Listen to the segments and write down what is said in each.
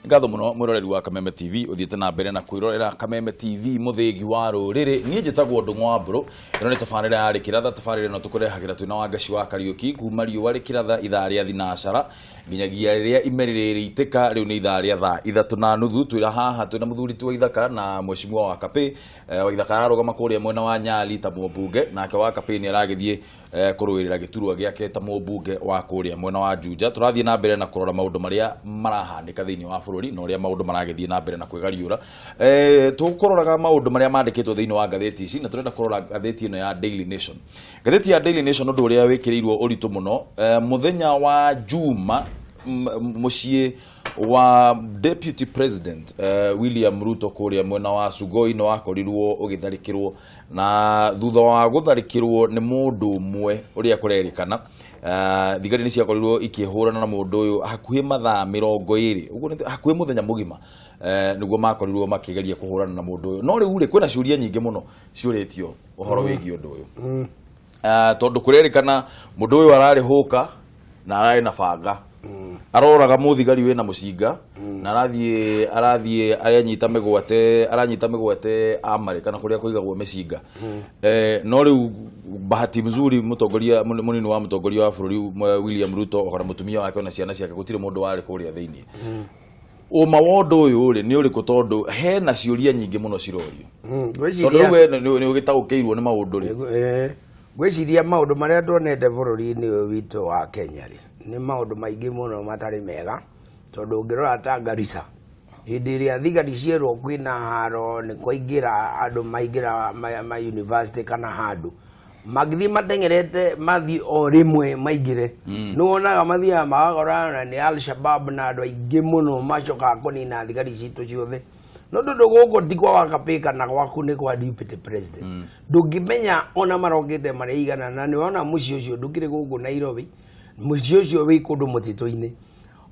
Ngatho muno mwiroreri wa Kameme TV uthiete na mbere na kwirorera Kameme TV muthigi wa ruriri. Niĩ njĩtagwo Ndung'u Mbũrũ. Ĩno nĩ tabarĩra ya Rĩkĩratha. Tabarĩra ĩno tũkũrehagĩra twĩna Wangaci wa Kariũki kuma riũa rĩkĩratha ithaa rĩa thinacara nginyagia rĩrĩa ime rĩrĩitĩka. Rĩu nĩ ithaa rĩa thaa 3:30. Twĩra haha twĩna mũthuri ti Waithaka na mheshimiwa wa Kapĩ. Waithaka ararũgama kũrĩa mwena wa Nyali ta mũmbunge, nake wa Kapĩ nĩ aragĩthiĩ kũrũĩrĩra gĩturwa gĩake ta mũmbunge wa kũrĩa mwena wa Juja. Tũrathiĩ na mbere na kũrora maũndũ marĩa marahanĩka thĩinĩ wa bũrũri na ũrĩa maũndũ maragĩthiĩ na mbere na kwĩgariũra. Tũkũroraga maũndũ marĩa mandĩkĩtwo thĩinĩ wa ngathĩti ici, na tũrenda kũrora ngathĩti ĩno ya Daily Nation. Ngathĩti ya Daily Nation, ũndũ ũrĩa wĩkĩrĩirwo ũritũ mũno, mũthenya wa Juma, mũciĩ wa Deputy President William Ruto kũrĩa mwena wa Sugoi nĩ wakorirwo ũgĩtharĩkĩrwo, na thutha wa gũtharĩkĩrwo nĩ mũndũ ũmwe ũrĩa kũrerĩkana, thigari nĩ ciakorirwo ikĩhũrana na mũndũ ũyũ hakuhĩ mathaa 20, ũguo nĩ hakuhĩ mũthenya mũgima, nĩguo makorirwo makĩgeria kũhũrana na mũndũ ũyũ. No rĩu rĩ, kwĩna ciũria nyingĩ mũno ciũrĩtio ũhoro wĩgiĩ ũndũ ũyũ, tondũ kũrerĩkana mũndũ ũyũ ararĩ hũka na ararĩ na banga, aroraga mũthigari wĩna mũcinga, na arathiĩ aranyita mĩgwate amarĩ kana kũrĩa kũigagwo mĩcinga. No rĩu bahati mzuri, mũtongoria mũnini wa mũtongoria wa bũrũri William Ruto ona mũtumia wake ona ciana ciake, gũtirĩ mũndũ warĩ kũrĩa thĩinĩ. Ũma wa ũndũ ũyũ rĩ nĩ ũrĩkũ? Tondũ hena ciũria nyingĩ mũno cirorio. Tondũ Ngwĩciria rĩu we nĩ ũgĩtaũkĩirwo nĩ maũndũ rĩ. Ngwĩciria maũndũ marĩa tuonete bũrũri-inĩ ũyũ witũ wa Kenya rĩ, nĩ maũndũ maingĩ mũno matarĩ mega, tondũ ũngĩrora ta Garissa, hĩndĩ ĩrĩa thigari cierwo kwĩna haro, nĩ kwaingĩra andũ maingĩra ma university kana handũ, mangĩthiĩ mateng'erete, mathiĩ o rĩmwe maingĩre, nĩ wonaga mathiaga magakora na nĩ Al-Shabab na andũ aingĩ mũno macokaga kũnina thigari citũ ciothe. No tondũ gũkũ ti kwa Wakapĩ kana gwaku, nĩ kwa deputy president, ndũngĩmenya ona marokĩte marĩ igana. Na nĩ wona mũciĩ ũcio ndũkĩrĩ gũkũ Nairobi, mũciĩ ũcio wĩ kũndũ mũtitũ-inĩ.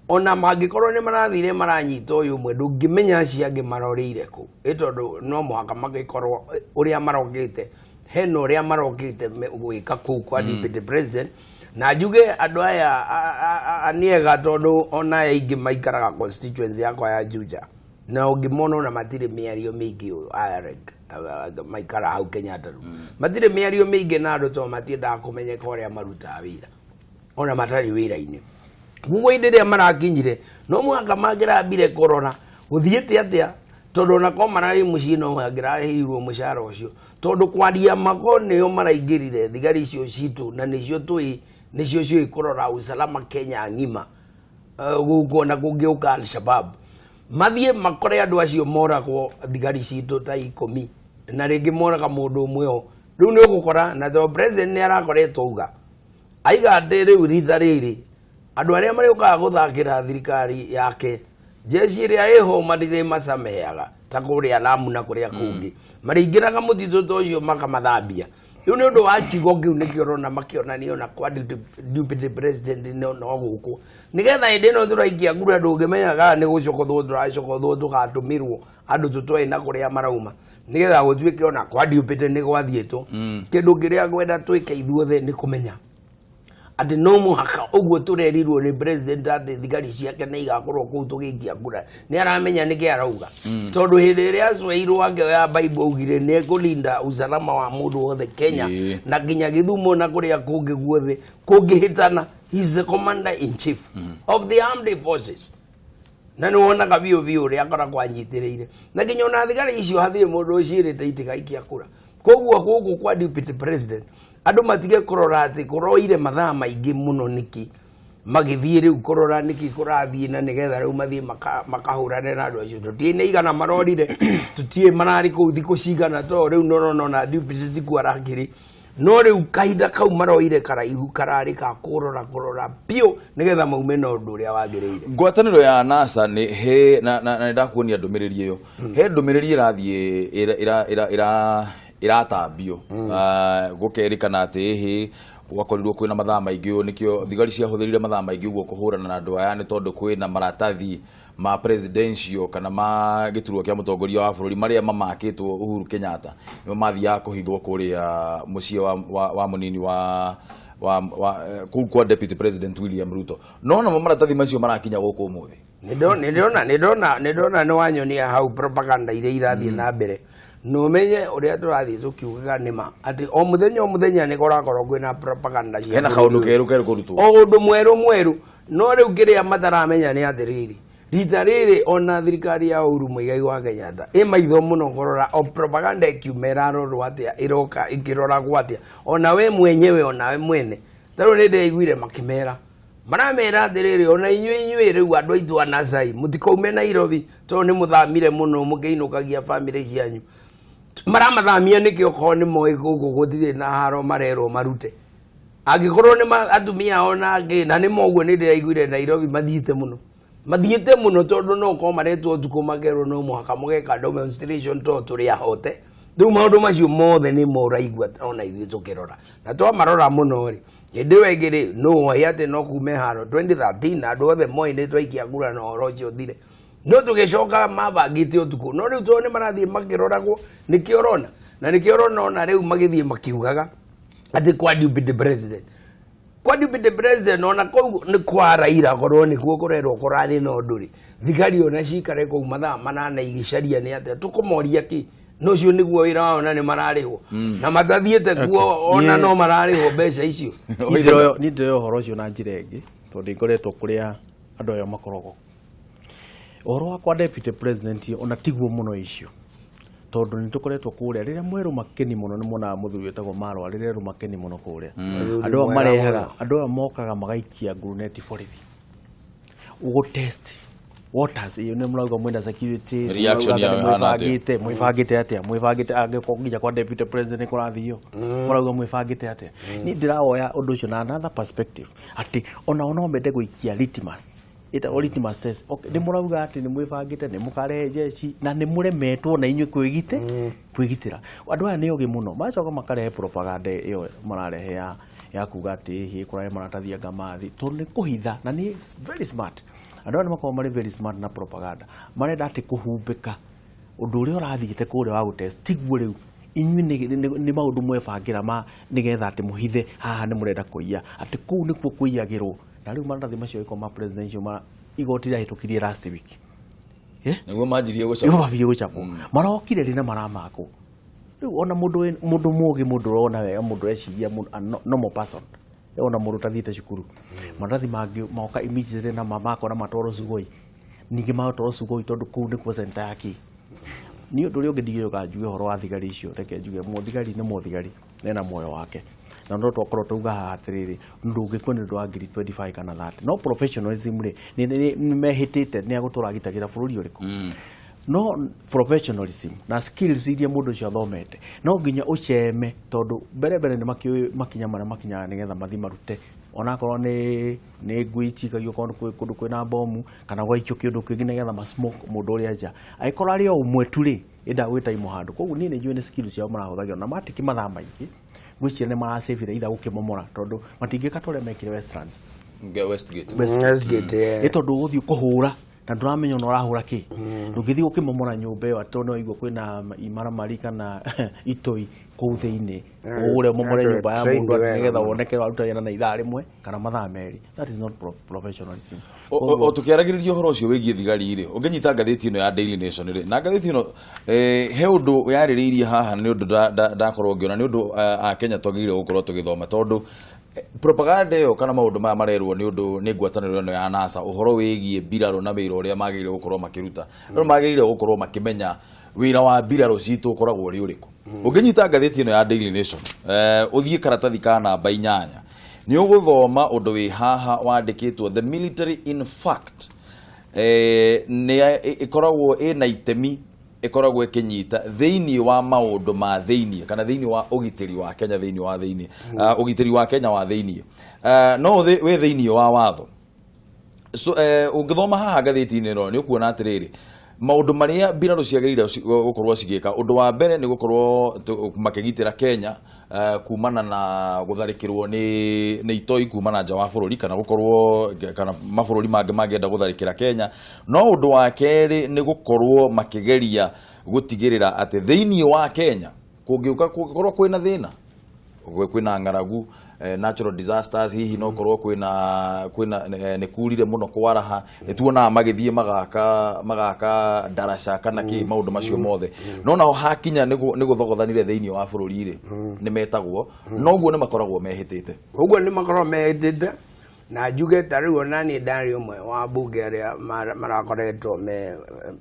Ona mangĩkorwo nĩ marathire maranyita ũyũ ũmwe, ndũngĩmenya acio angĩ marorĩire kũ, ĩ tondũ no mũhaka magĩkorwo ũrĩa marokĩte, hena ũrĩa marokĩte gwĩka kũu kwa deputy president. Na njuge andũ aya nĩ ega, tondũ ona aya aingĩ maikaraga constituency yakwa ya Juja, na ũngĩmona ona matirĩ mĩario mĩingĩ. Ũyũ aya like, maikara hau Kenyatta rĩu matirĩ mĩario mĩingĩ na andũ, tondũ matiendaga kũmenyeka ũrĩa marutaga wĩra ona matarĩ wĩra-inĩ. Guo hĩndĩ ĩrĩa marakinyire, no mũhaka mangĩrambire kũrora gũthiĩte atĩa, tondũ ona korwo mararĩ mũciĩ no mangĩrarĩhirwo mũcara ũcio, tondũ kwaria mako nĩo maraingĩrire thigari icio citũ, na nĩcio tũĩ nĩcio ciũĩ kũrora usalama Kenya ng'ima. Gũkũ ona kũngĩũka Al-Shabab, mathiĩ makore andũ acio moragwo, thigari citũ ta 10, na rĩngĩ moraga mũndũ ũmwe o rĩu nĩ ũgũkora. Na tondũ president nĩ arakoretwo auga, aiga atĩ rĩu rita rĩrĩ andũ arĩa marĩũkaga gũthakĩra thirikari yake, jeshi ĩrĩa ĩho matirĩmacameaga ta kũrĩa Lamu na kũrĩa kũngĩ, marĩingĩraga mũtitũ ta ũcio makamathambia. Rĩu nĩ ũndũ wa kiugo kĩu nĩkĩo ũrona makĩonania ona kwa deputy president no gũkũ, nĩgetha hĩndĩ ĩno tũraikia kura ndũngĩmenya kana nĩ gũcokothwo tũracokothwo, tũgatũmĩrwo andũ tũtoĩ na kũrĩa marauma, nĩgetha gũtuĩke ona kwa deputy nĩ gwathiĩtwo. Kĩndũ kĩrĩa ngwenda twĩke ithuothe nĩ kũmenya atĩ no mũhaka ũguo tũrerirwo nĩ president atĩ thigari ciake nĩ igakorwo kũu tũgĩikia kura, nĩ aramenya nĩkĩ arauga, tondũ hĩndĩ ĩrĩa acweirwo akĩoya Bible augire nĩ ekũlinda usalama wa mũndũ wothe Kenya, na nginya Gĩthumo na kũrĩa kũngĩ guothe kũngĩhĩtana. He is the commander in chief of the armed forces, na nĩ wonaga biũ biũ ũrĩa akoragwo anyitĩrĩire, na nginya ona thigari icio hatirĩ mũndũ ũciĩrĩte itigaikia kura. Koguo gũkũ kwa deputy president andũ matige kũrora atĩ kũroire mathaa maingĩ mũno nĩkĩ magĩthiĩ rĩu kũrora nĩkĩ kũrathiĩ, na nĩgetha rĩu mathiĩ makahũrane na andũ acio. Tũtiĩ nĩ igana marorire, tũtiĩ mararĩ kũu thikũ cigana, tondũ rĩu nĩũrona ona deputy tikuo arakĩrĩ. No rĩu kahinda kau maroire karaihu kararĩ ka kũrora kũrora biũ, nĩgetha maume na ũndũ ũrĩa wagĩrĩire. Ngwatanĩro ya NASA nĩ he na nĩ ndakuonia ndũmĩrĩri ĩyo. He ndũmĩrĩri ĩrathiĩ ĩratambio, gũkerĩkana atĩ hĩ gwakorirwo kwĩna mathaa maingĩ ũũ, nĩkĩo thigari ciahũthĩrire mathaa maingĩ ũguo kũhũrana na andũ aya, nĩ tondũ kwĩna maratathi ma presidential kana ma gĩturwa kĩa mũtongoria wa bũrũri marĩa mamakĩtwo Uhuru Kenyatta, nĩmo mathiaga kũhithwo kũrĩa mũciĩ wa mũnini wa kũu kwa Deputy President William Ruto. No namo maratathi macio marakinya gũkũ ũmũthĩ. Nĩ ndona nĩ wanyonia hau propaganda iria irathiĩ na mbere, na ũmenye ũrĩa tũrathiĩ tũkiugaga nĩma atĩ o mũthenya o mũthenya nĩ kũrakorwo kwĩna propaganda cia Hena bũrũri kaũndũ ũyũ. Kerũ kerũ kũrutwo. O ũndũ mwerũ mwerũ. No rĩu kĩrĩa mataramenya nĩ atĩrĩrĩ, rita rĩrĩ ona thirikari ya Uhuru Muigai wa Kenyatta ĩ maitho mũno kũrora o propaganda ĩkiuma ĩrarorwo atĩa, ĩroka ĩkĩroragwo atĩa. Ona we mwenyewe, ona we mwene tarĩu nĩ ndĩraiguire makĩmera, maramera atĩrĩrĩ, ona inyuĩ rĩu andũ aitũ a Nasai mũtikaume Nairobi tondũ nĩ mũthamire mũno mũkĩinũkagia bamĩrĩ cianyu. Maramathamia nĩkĩ okorwo nĩ moĩ gũkũ gũtirĩ na haro marerwo marute? Angĩkorwo nĩ atumia ao na angĩ na nĩ moguo, nĩ ndĩraiguire Nairobi mathiĩte mũno, mathiĩte mũno, tondũ no ũkorwo maretwo ũtukũ makerwo no mũhaka mũgeka demonstration tondũ tũrĩ ahote. Rĩu maũndũ macio mothe nĩ mo ũraigua ona ithuĩ tũkĩrora na twamarora mũno rĩ, hĩndĩ ĩyo ĩngĩ rĩ, no wohe atĩ no kume haro 2013 na andũ othe moĩ nĩ twaikia kura na ũhoro ũcio ũthire, no tũgĩcoka mabangĩte ũtukũ. No rĩu tondũ nĩ marathiĩ makĩroragwo, nĩkĩo ũrona na nĩkĩo ũrona ona rĩu magĩthiĩ makiugaga atĩ kwa deputy president, kwa deputy president, ona kũu nĩ kwa Raila, korwo nĩkuo kũrerwo kũrarĩ na ũndũ rĩ, thigari ona cikare kũu mathaa 8 igĩcaria nĩ atĩa tũkũmoria kĩ? No ũcio nĩguo wĩra wao na nĩ mararĩhwo na matathiĩte kuo ona no mararĩhwo mbeca icio. Niĩ ndĩroya ũhoro ũcio na njĩra ĩngĩ tondũ ngoretwo kũrĩa andũ ayo makoragwo. Ũhoro wa kwa deputy president ona tiguo mũno issue, tondũ nĩ tũkoretwo kũrĩa rĩrĩa mwerũ makeni mũno, nĩ muonaga mũthuri wĩtagwo Marwa rĩrĩa erũ makeni mũno kũrĩa. Andũ aya Mwega marehaga mũno. Andũ aya mokaga magaikia nguruneti borithi ũgũ test waters ĩyo nĩ mũrauga mwĩna security. Reaction mũrauga yao nĩ ĩhana atĩa? Mwĩbangĩte atĩa? Mwĩbangĩte angĩkorwo nginya kwa deputy president nĩ kũrathio, mũrauga mwĩbangĩte atĩa? Niĩ ndĩrawoya ũndũ ũcio na another perspective, atĩ onao no mende gũikia litmus, ĩtagwo litmus test. Okay, nĩ mũrauga atĩ nĩ mwĩbangĩte, nĩ mũkarehe jeshi na nĩ mũremetwo na inyuĩ kwĩgitĩra. Andũ aya nĩ ogĩ mũno, magacoka makarehe propaganda ĩyo mararehe ya kuga atĩ hihi kũrahe maratathi anga mathi tondũ nĩ kũhitha, na nĩ very smart. Andũ aya nĩ makoragwo marĩ very smart na propaganda, marenda atĩ kũhumbĩka ũndũ ũrĩa ũrathiĩte kũrĩa wa gũtest tiguo. Rĩu inyuĩ nĩ maũndũ mwebangĩra ma nĩgetha atĩ mũhithe haha nĩ mũrenda kũiya, atĩ kũu nĩkuo kũiyagĩrwo. Na rĩu maratathi macio ĩko ma presidential ma igoti rĩahĩtũkirie last week. Eh? Nĩguo manjirie nĩguo gũcaba. Mambie gũcabwo, marokire rĩ na maramakwo rĩu. Ona mũndũ mũgĩ, mũndũ ũrona wega, mũndũ ũreciria, a normal person, ona mũndũ ũtathiĩte cukuru, maratathi mangĩ moka immediately na makora matwarwo Sugoi, ningĩ matwarwo Sugoi tondũ kũu nĩkuo center ya kĩ. Nĩ ũndũ ũrĩa ũngĩ ndingĩũka njuge ũhoro wa thigari icio, reke njuge mũthigari nĩ mũthigari nena muoyo wake, na no twakorwo tauga haha atĩrĩrĩ, ndũngĩkua nĩ ũndũ wa ngiri 25 kana 30. No professionalism rĩ, nĩ mehĩtĩte nĩ agũtũra agitagĩra bũrũri ũrĩkũ, no professionalism na skills iria mũndũ ũcio athomete no nginya ũceme, tondũ mbere mbere nĩ makĩũĩ makinya marĩa makinyaga nĩgetha mathiĩ marute, onakorwo nĩ ngui cikagio okorwo nĩ kũndũ kwĩna bomu kana gwaikio kĩndũ kĩngĩ nĩgetha ma smoke mũndũ ũrĩa nja angĩkorwo arĩ o ũmwe tu rĩ ĩndaga gwĩta imũ handũ. Koguo niĩ nĩ njũĩ nĩ skills ciao marahũthagĩra na matiki mathaa maingĩ, ngwĩciria nĩ maracĩbire itha gũkĩmomora, tondũ matingĩka ta ũrĩa mekire Westlands. Westgate. Westgate, Ĩ tondũ ũgũthiĩ kũhũra na ndũramenya ona ũrahũra kĩ, ndũngĩthiĩ gũkĩmomora nyũmba ĩyo atĩ nĩ waigua kwĩna imaramari kana itoi kũu thĩinĩ, ũgũre ũmomore nyũmba ya trained mũndũ atĩ wega nĩgetha mũno. woneke waruta wĩra na ithaa rĩmwe kana mathaa 2. That is not professionalism. O tũkĩaragĩrĩria ũhoro ũcio wĩgiĩ thigari rĩ, ũngĩnyita ngathĩti ĩno ya Daily Nation rĩ, na ngathĩti ĩno he ũndũ yarĩrĩirie haha, nĩ ũndũ ndakorwo ngĩona nĩ ũndũ Akenya twagĩrĩire gũkorwo tũgĩthoma, tondũ propaganda ĩyo kana maũndũ maya marerwo nĩ ũndũ nĩ ngwatanĩro ĩno ya NASA ũhoro wĩgiĩ mbirarũ na wĩra ũrĩa magĩrĩire gũkorwo makĩruta. Andũ magĩrĩire gũkorwo makĩmenya wĩra wa mbirarũ citũ ũkoragwo ũrĩ ũrĩkũ. Ũngĩnyita ngathĩti ĩno ya Daily Nation, ũthiĩ karatathi ka namba 8, nĩ ũgũthoma ũndũ wĩ haha wandĩkĩtwo "The military in fact" nĩ ĩkoragwo ĩna itemi ĩkoragwo ĩkĩnyita thĩinĩ wa maũndũ ma thĩinĩ kana thĩinĩ wa ũgitĩri wa Kenya, thĩinĩ wa thĩinĩ ũgitĩri wa Kenya wa thĩinĩ, no wĩ thĩinĩ wa watho. So ũngĩthoma haha ngathĩti-inĩ ĩno nĩ ũkuona atĩrĩrĩ, maũndũ marĩa mbirarũ ciagĩrĩire gũkorwo cigĩka, ũndũ wa mbere nĩ gũkorwo makĩgitĩra Kenya kumana na gũtharĩkĩrwo nĩ itoi kumana nja wa bũrũri kana gũkorwo kana mabũrũri mangĩ mangĩenda gũtharĩkĩra Kenya. No ũndũ wa kerĩ nĩ gũkorwo makĩgeria gũtigĩrĩra atĩ thĩinĩ wa Kenya kũngĩũka kũngĩkorwo kwĩna thĩna. Kwĩna ng'aragu, natural disasters, hihi no korwo kwĩna nĩ kurire mũno kwaraha, nĩ tuonaga magĩthiĩ magaka ndaraca kana kĩ, maũndũ macio mothe. No naho hakinya nĩ gũthogothanire thĩinĩ wa bũrũri rĩ, nĩ metagwo, noguo nĩ makoragwo mehĩtĩte. Ũguo nĩ makoragwo mehĩtĩte. Na njuge ta rĩu ona niĩ ndarĩ ũmwe wa mbunge arĩa marakoretwo me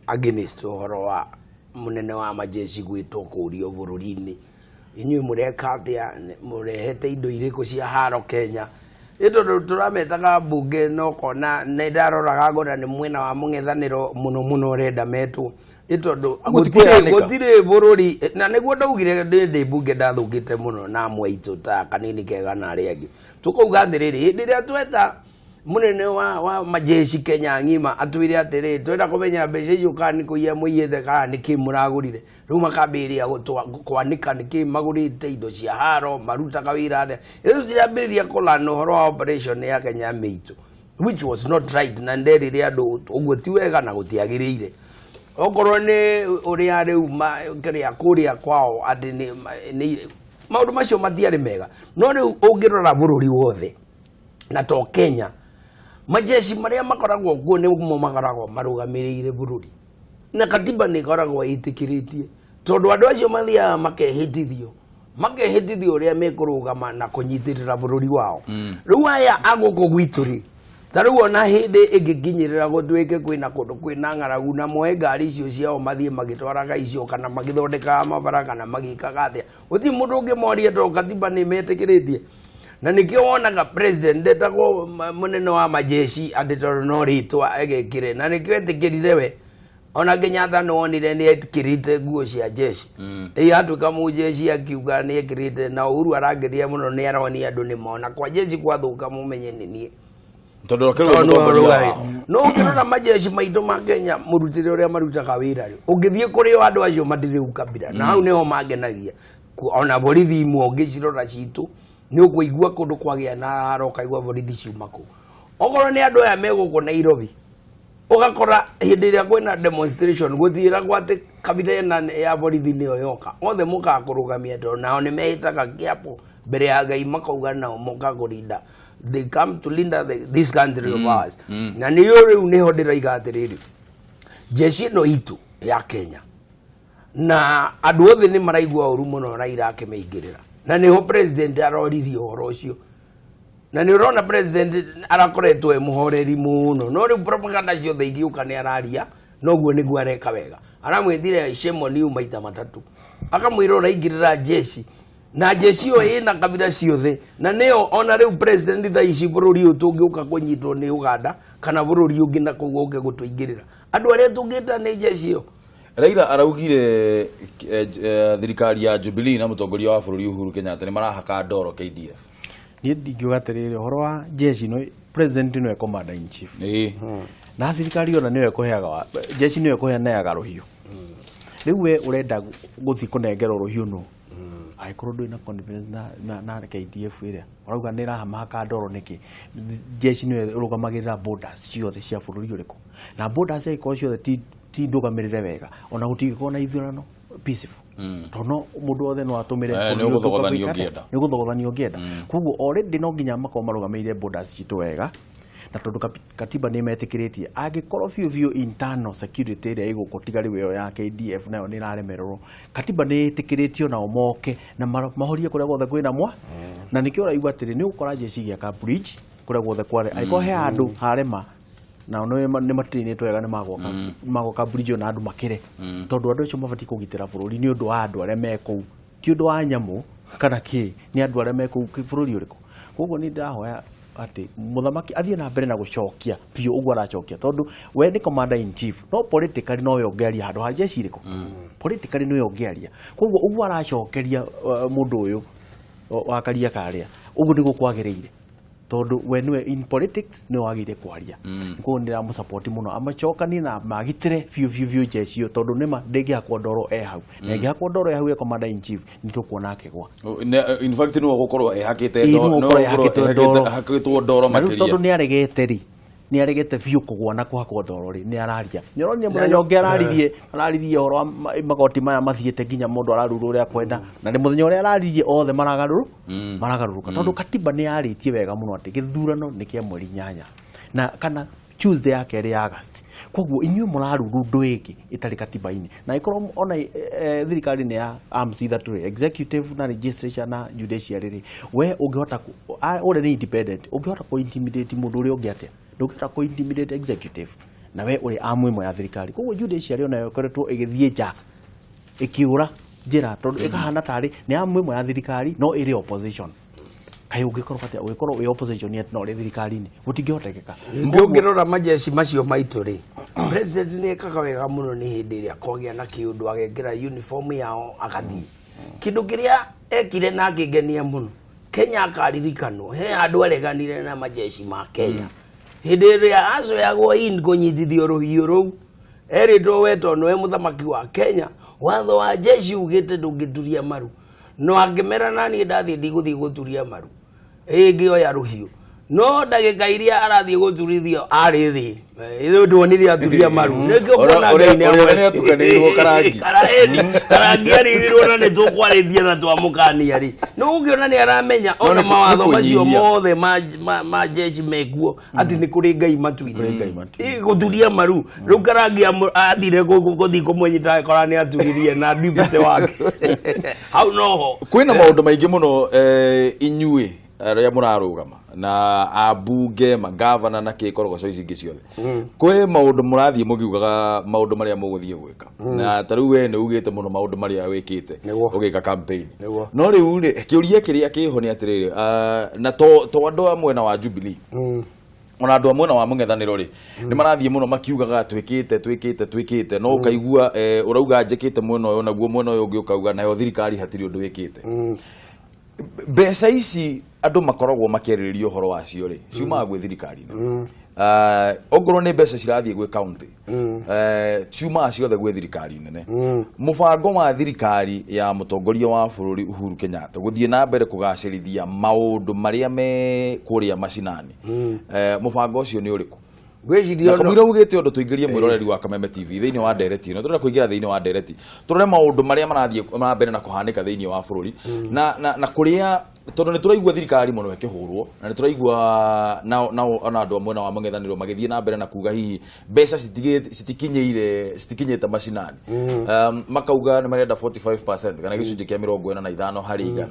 against ũhoro wa mũnene wa majeshi gwĩtwo kũrio bũrũri-inĩ, inyuĩ mũreka atĩa, mũrehete indo irĩkũ cia haro Kenya? Nĩ tondũ tũrametaga mbunge na ũkona nĩ ndaroraga ngona nĩ mwena wa mũng'ethanĩro mũno mũno ũrenda metwo, nĩ tondũ Ũguo ti kwĩyanĩka. Gũtirĩ bũrũri. Na nĩguo ndaugire ndĩ mbunge ndathũkĩte mũno na amwe aitũ ta Kanini Kega na arĩa angĩ, tũkauga atĩrĩrĩ, hĩndĩ ĩrĩa tweta mũnene wa majeshi Kenya ng'ima atwĩre atĩrĩrĩ, twenda kũmenya mbeca icio kana nĩ kũiya mũiyĩte kana nĩ kĩ mũragũrire. Rĩu makambĩrĩria kwanĩka nĩ kĩ magũrĩte, indo cia haro, marutaga wĩra atĩa. Rĩu cirambĩrĩria kũlana ũhoro wa operation ya Kenya mĩitũ, which was not right, na nderire andũ ũguo ti wega na gũtiagĩrĩire. Okorwo nĩ ũrĩa rĩu kĩrĩa kũrĩa kwao atĩ nĩ maũndũ macio matiarĩ mega. No rĩu ũngĩrora bũrũri wothe na to Kenya, majeshi marĩa makoragwo kuo nĩmo makoragwo marũgamĩrĩire bũrũri, na katiba nĩ ĩkoragwo ĩtĩkĩrĩtie, tondũ andũ acio mathiaga makehĩtithio ũrĩa mekũrũgama na kũnyitĩrĩra bũrũri wao. Rĩu aya a gũkũ gwitũ rĩ, ta rĩu ona hĩndĩ ĩngĩkinyĩrĩra gũtuĩke kwĩna kũndũ kwĩna ng'aragu, na moe ngari icio ciao mathiĩ magĩtwaraga icio kana magĩthondekaga mabara kana magĩkaga atĩa, gũtirĩ mũndũ ũngĩmoria, tondũ katiba nĩ metĩkĩrĩtie. Na nĩkĩo wonaga president ndetagwo mũnene wa majeshi atĩ tondũ no rĩtwa egekĩre, na nĩkĩo etĩkĩrire we. Ona Kenyatta nĩ wonire nĩ etĩkĩrĩte nguo cia jeshi, ĩ atuĩka mũjeshi, akiuga nĩ ekĩrĩte. Na Uhuru arangeria mũno, nĩ aronia andũ nĩ mona kwa jeshi kwathũka mũmenye nĩ niĩ. Tondũ akĩrĩ we mũtongoria wao. No ũngĩrora majeshi maitũ ma Kenya, mũrutĩre ũrĩa marutaga wĩra rĩ, ũngĩthiĩ kũrĩ o andũ acio matirĩ ukabira, na hau nĩho mangenagia. Ona borithi imwe ũngĩcirora citũ, nĩ ũkũigua kũndũ kwagĩa na haro, ũkaigua borithi ciuma kũu. Okorwo nĩ andũ aya me gũkũ Nairobi, ũgakora hĩndĩ ĩrĩa kwĩna demonstration gũtiĩragwo atĩ kabira ĩna ya borithi nĩyo yoka, othe mokaga kũrũgamia, tondũ nao nĩ mehĩtaga kĩapo mbere ya Ngai makauga nao moka kũrinda, they come to linda this country of ours. Na nĩyo rĩu nĩho ndĩraiga atĩrĩrĩ, jeshi ĩno itũ ya Kenya na andũ othe nĩ maraigua ũru mũno Raila akĩmĩingĩrĩra, na nĩho president aroririe ũhoro ũcio. Na nĩ ũrona president arakoretwo e mũhoreri mũno, no rĩu propaganda ciothe igĩũka nĩ araria. Noguo nĩguo areka wega, aramwĩtire shame on you maita matatũ, akamwĩra ũraingĩrĩra jeshi, na jeshi ĩyo ĩna kabira ciothe, na nĩyo ona rĩu president thaa ici bũrũri ũyũ tũngĩũka kũnyitwo nĩ Uganda kana bũrũri ũngĩ na kũu ũke gũtũingĩrĩra, andũ arĩa tũngĩta nĩ jeshi ĩyo. Raila araugire thirikari ya Jubilee na mũtongoria wa bũrũri Uhuru Kenyatta nĩ marahaka ndoro KDF. Niĩ ndingiuga atĩrĩrĩ, ũhoro wa jeshi no president nĩwe commander in chief, na thirikari ona nĩyo ĩkũheaga jeshi, nĩyo ĩkũheanaga rũhiũ. Rĩu we ũrenda gũthiĩ kũnengerwo rũhiũ nũ angĩkorwo ndũrĩ na confidence na KDF ĩrĩa ũrauga nĩ ĩrahamahaka ndoro nĩkĩ? Jeshi nĩyo ĩrũgamagĩrĩra borders ciothe cia bũrũri ũrĩkũ, na borders angĩkorwo ciothe ti ndũgamĩrĩre wega, ona gũtingĩkorwo na ithurano peaceful, tondũ no mũndũ wothe no atũmĩre bũrũri nĩ ũngĩ ũgũthogothanio ũka gwĩka atĩa? ũngĩenda. Nĩ ũgũthogothanio ũngĩenda. Koguo already no nginya makorwo marũgamĩrĩire borders citũ wega, na tondũ katiba nĩ metĩkĩrĩtie, angĩkorwo biũ biũ internal security ĩrĩa ĩgũkũ tiga rĩu ĩyo ya KDF nayo nĩ ĩraremererwo, katiba nĩ ĩtĩkĩrĩtio nao moke na mahorie kũrĩa guothe kwĩna mwa. Na nĩkĩo ũraigua atĩrĩ, nĩ ũgũkora jeshi igĩaka bridge kũrĩa guothe kware, angĩkorwo he handũ harema, nao nĩ matirĩnĩtwo wega, nĩ magwaka bridge ona andũ makĩre, tondũ andũ acio mabatiĩ kũgitĩra bũrũri nĩ ũndũ wa andũ arĩa me kũu, ti ũndũ wa nyamũ kana kĩ, nĩ andũ arĩa me kũu bũrũri ũrĩkũ. Koguo nĩ ndĩrahoya atĩ mũthamaki athiĩ na mbere na gũcokia biũ ũguo aracokia, tondũ we nĩ commander in chief, no politically nowe ũngĩaria handũ ha jeshi ĩrĩkũ, politically nĩwe ũngĩaria. Koguo ũguo aracokeria mũndũ ũyũ wa Karia karĩa, ũguo nĩguo kwagĩrĩire, tondũ we nĩwe in politics nĩwe wagĩrĩire kwaria. Koguo nĩ ndĩramũsupport mũno amacokanie na magitĩre biũ biũ biũ jeshi ĩyo, tondũ nĩma ndĩngĩhakwo ndoro e hau, na ĩngĩhakwo ndoro e hau e commander in chief, nĩ tũkuona akĩgwa. In fact nĩwe ũgũkorwo ehakĩte Ĩĩ, nĩwe ũgũkorwo ehakĩtwo ndoro. Ehakĩtwo ndoro Na rĩu tondũ makĩria. Nĩ aregete rĩ, Nĩ aregete biũ kũgwa na kũhakwo ndoro rĩ, nĩ araria. Nĩ ũronire mũthenya ũngĩ araririe ũhoro wa magoti maya mathiĩte nginya mũndũ ararurwo ũrĩa akwenda, na nĩ mũthenya ũrĩa araririe othe maragarũrũka, tondũ katiba nĩ yarĩtie wega mũno atĩ gĩthurano nĩ kĩa mweri 8 na kana Tuesday ya kerĩ ya August. Koguo inyuĩ mũraruru ndũ ĩngĩ ĩtarĩ katiba-inĩ, na ĩkorwo ona thirikari nĩ ya arms ithatũ rĩ, executive na legislature na judiciary rĩ, we ũngĩhota ũrĩa nĩ independent, ũngĩhota kũ intimidate mũndũ ũrĩa ũngĩ atĩa? Ndũngĩhota kũ intimidate executive na we ũrĩ arm ĩmwe ya thirikari. Koguo judiciary onayo ĩkoretwo ĩgĩthiĩ nja, ĩkĩũra njĩra, tondũ ĩkahana tarĩ nĩ arm ĩmwe ya thirikari no ĩrĩ opposition. Kaĩ ũngĩkorwo atĩa ũngĩkorwo wĩ opposition yet no ũrĩ thirikari-inĩ? Gũtingĩhotekeka. Ningĩ ũngĩrora majeshi macio maitũ rĩ, president nĩ ekaga wega mũno nĩ hĩndĩ ĩrĩa kwagĩa na kĩũndũ, agekĩra uniform yao agathiĩ. Kĩndũ kĩrĩa ekire na akĩngenia mũno, Kenya akaririkanwo he handũ areganire na majeshi ma Kenya hĩndĩ ĩrĩa acoyagwo in kũnyitithio rũhiũ rũu, erĩtwo we tondũ nĩwe mũthamaki wa Kenya, watho wa jeshi ugĩte ndũngĩturia maru, no angĩmera naniĩ ndathiĩ ndigũthiĩ gũturia maru, ĩngĩoya rũhiũ. No ndagĩka iria arathiĩ gũturithio arĩ thĩ, ithuĩ tuonire aturia maru. Nĩkĩo kuona Ũrĩa Ngai nĩ ũrĩa nĩ atukanĩirwo Karangi. Karangi arigirwo na nĩ tũkwarĩtie na twamũkania rĩ, nĩ ũngĩona nĩ aramenya No ona nĩ mawatho nĩ macio kũnyihia. mothe ma jeshi mekuo atĩ nĩ kũrĩ Ngai matu-inĩ. Kũrĩ Ngai matu-inĩ. Ĩ, gũturia maru rĩu Karangi athire gũthiĩ kũmũnyita, akora nĩ aturirie na deputy wake hau noho. Kwĩna maũndũ maingĩ mũno, inyuĩ arĩa mũrarũgama na ambunge, magavana na kĩkorogoco ici ingĩ ciothe, kwĩ maũndũ mũrathiĩ mũgiugaga maũndũ marĩa mũgũthiĩ gwĩka, na ta rĩu we nĩ ugĩte mũno maũndũ marĩa wĩkĩte ũgĩka campaign. No rĩu rĩ, kĩũria kĩrĩa kĩho nĩ atĩrĩrĩ, na to andũ a mwena wa Jubilee, ona andũ a mwena wa mũng'ethanĩro rĩ, nĩ marathiĩ mũno makiugaga twĩkĩte, twĩkĩte, twĩkĩte, no ũkaigua ũrauga njĩkĩte mwena ũyũ, naguo mwena ũyũ ũngĩ ũkauga nayo thirikari hatirĩ ũndũ wĩkĩte. Mbeca ici andũ makoragwo makĩarĩrĩria ũhoro wacio rĩ, ciumaga gwĩ thirikari nene. Ongorwo nĩ mbeca cirathiĩ gwĩ county, ciumaga ciothe gwĩ thirikari nene. Mũbango wa thirikari ya mũtongoria wa bũrũri Uhuru Kenyatta gũthiĩ na mbere kũgacĩrithia maũndũ marĩa me kũrĩa macinani, mũbango ũcio nĩ ũrĩkũ? Ngwĩciria Na kamũira ugĩte ũndũ, tũingĩrie mwĩroreri wa Kameme TV thĩinĩ wa ndereti ĩno. Tũrenda kũingĩra thĩinĩ wa ndereti, tũrore maũndũ marĩa marathiĩ na mbere na kũhanĩka thĩinĩ wa bũrũri na kũrĩa, tondũ nĩ tũraigua thirikari mũno ĩkĩhũrwo, na nĩ tũraigua nao ona andũ a mwena wa mũng'ethanĩro magĩthiĩ na mbere na kuga hihi mbeca citikinyĩire, citikinyĩte macinani. Makauga nĩ marenda 45% kana gĩcunjĩ kĩa 45%.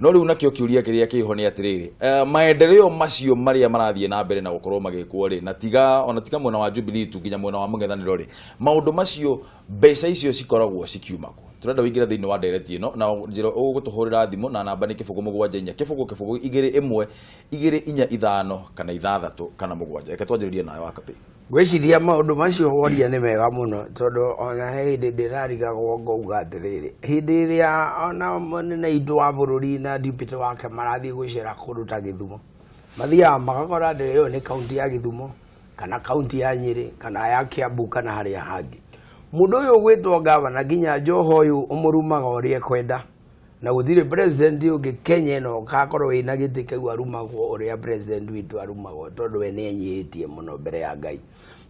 No rĩu nakĩo kĩũria kĩrĩa kĩho nĩ atĩrĩrĩ, maendeleo macio marĩa marathiĩ na mbere na gũkorwo magĩkwo rĩ, na tiga ona tiga mwena wa Jubilee tu, nginya mwena wa mũng'ethanĩro rĩ, maũndũ macio mbeca icio cikoragwo cikiuma kũ? Tũrenda ũingĩre thĩinĩ wa ndereti ĩno na njĩra ũgũtũhũrĩra thimũ na namba nĩ 074 0 0 2 1 2 4 5 kana 6 kana 7. Reke twanjĩrĩrie nawe Wakapĩ. Ngwĩciria maũndũ macio woria nĩ mega mũno, tondũ ona he hĩndĩ ndĩrarigagwo ngauga atĩrĩrĩ, hĩndĩ ĩrĩa ona mũnene witũ wa bũrũri na deputy wake marathiĩ gũcera kũndũ ta Gĩthumo, mathiaga magakora atĩ ĩyo nĩ kaunti ya Gĩthumo kana kaunti ya Nyĩrĩ kana ya Kiambu kana harĩa hangĩ. Mũndũ ũyũ ũgwĩtwo gavana nginya Joho ũyũ ũmũrumaga ũrĩa ekwenda, na gũtirĩ president ũngĩ Kenya ĩno ũgakorwo wĩna gĩtĩ kĩu arumagwo ũrĩa president witũ arumagwo, tondũ we nĩ enyihĩtie mũno mbere ya Ngai.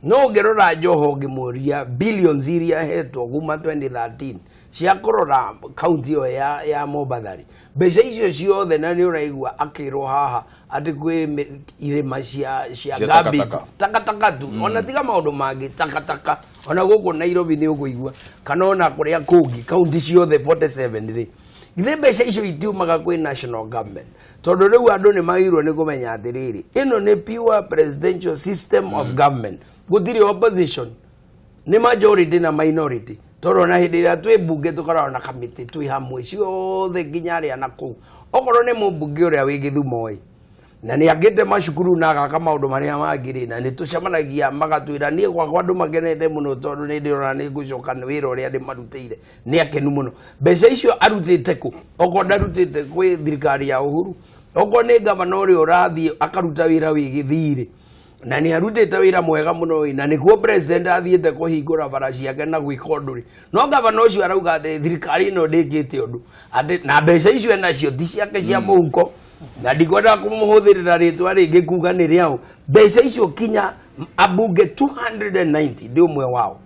No ũngĩrora Joho, ũngĩmũria billions iria ahetwo kuma 2013 cia kũrora kaunti ĩyo ya Mombatha rĩ, mbeca icio ciothe, na nĩ ũraigua akĩrwo haha atĩ kwĩ irĩma cia Cia garbage, takataka. Takataka tu, ona tiga maũndũ mangĩ, takataka. Ona gũkũ Nairobi nĩ ũkũigua, kana ona kũrĩa kũngĩ, kaunti ciothe 47 rĩ, githĩ mbeca icio itiumaga kwĩ national government? Tondũ rĩu andũ nĩ magĩrĩirwo nĩ kũmenya atĩrĩrĩ, ĩno nĩ pure presidential system of government, gũtirĩ opposition, nĩ majority na minority. Tondũ ona hĩndĩ ĩrĩa twĩ mbunge tũkoragwo na kamĩtĩ twĩ hamwe ciothe, nginya arĩa na kũu, okorwo nĩ mũmbunge ũrĩa wĩ Gĩthumo ĩ, na nĩ angĩte macukuru na agaka maũndũ marĩa mangĩ rĩ, na nĩ tũcemanagia magatwĩra, niĩ gwakwa andũ makenete mũno tondũ nĩ ndĩrona nĩ ngũcoka nĩ wĩra ũrĩa ndĩmarutĩire, nĩ akenu mũno. Mbeca icio arutĩte kũ okorwo ndarutĩte kwĩ thirikari ya Uhuru? Okorwo nĩ gavana ũrĩa ũrathiĩ akaruta wĩra wĩ gĩthirĩ, na nĩ arutĩte wĩra mwega mũno ĩ, na nĩkuo president athiĩte kũhingũra bara ciake na gwĩka ũndũ rĩ, no gavana ũcio arauga atĩ thirikari ĩno ndĩkĩte ũndũ, atĩ na mbeca icio enacio ti ciake cia mũhuko. Na ndikwenda kũmũhũthĩrĩra rĩtwa rĩngĩ kuga nĩ rĩao. Mbeca icio kinya ambunge 290, ndĩ ũmwe wao.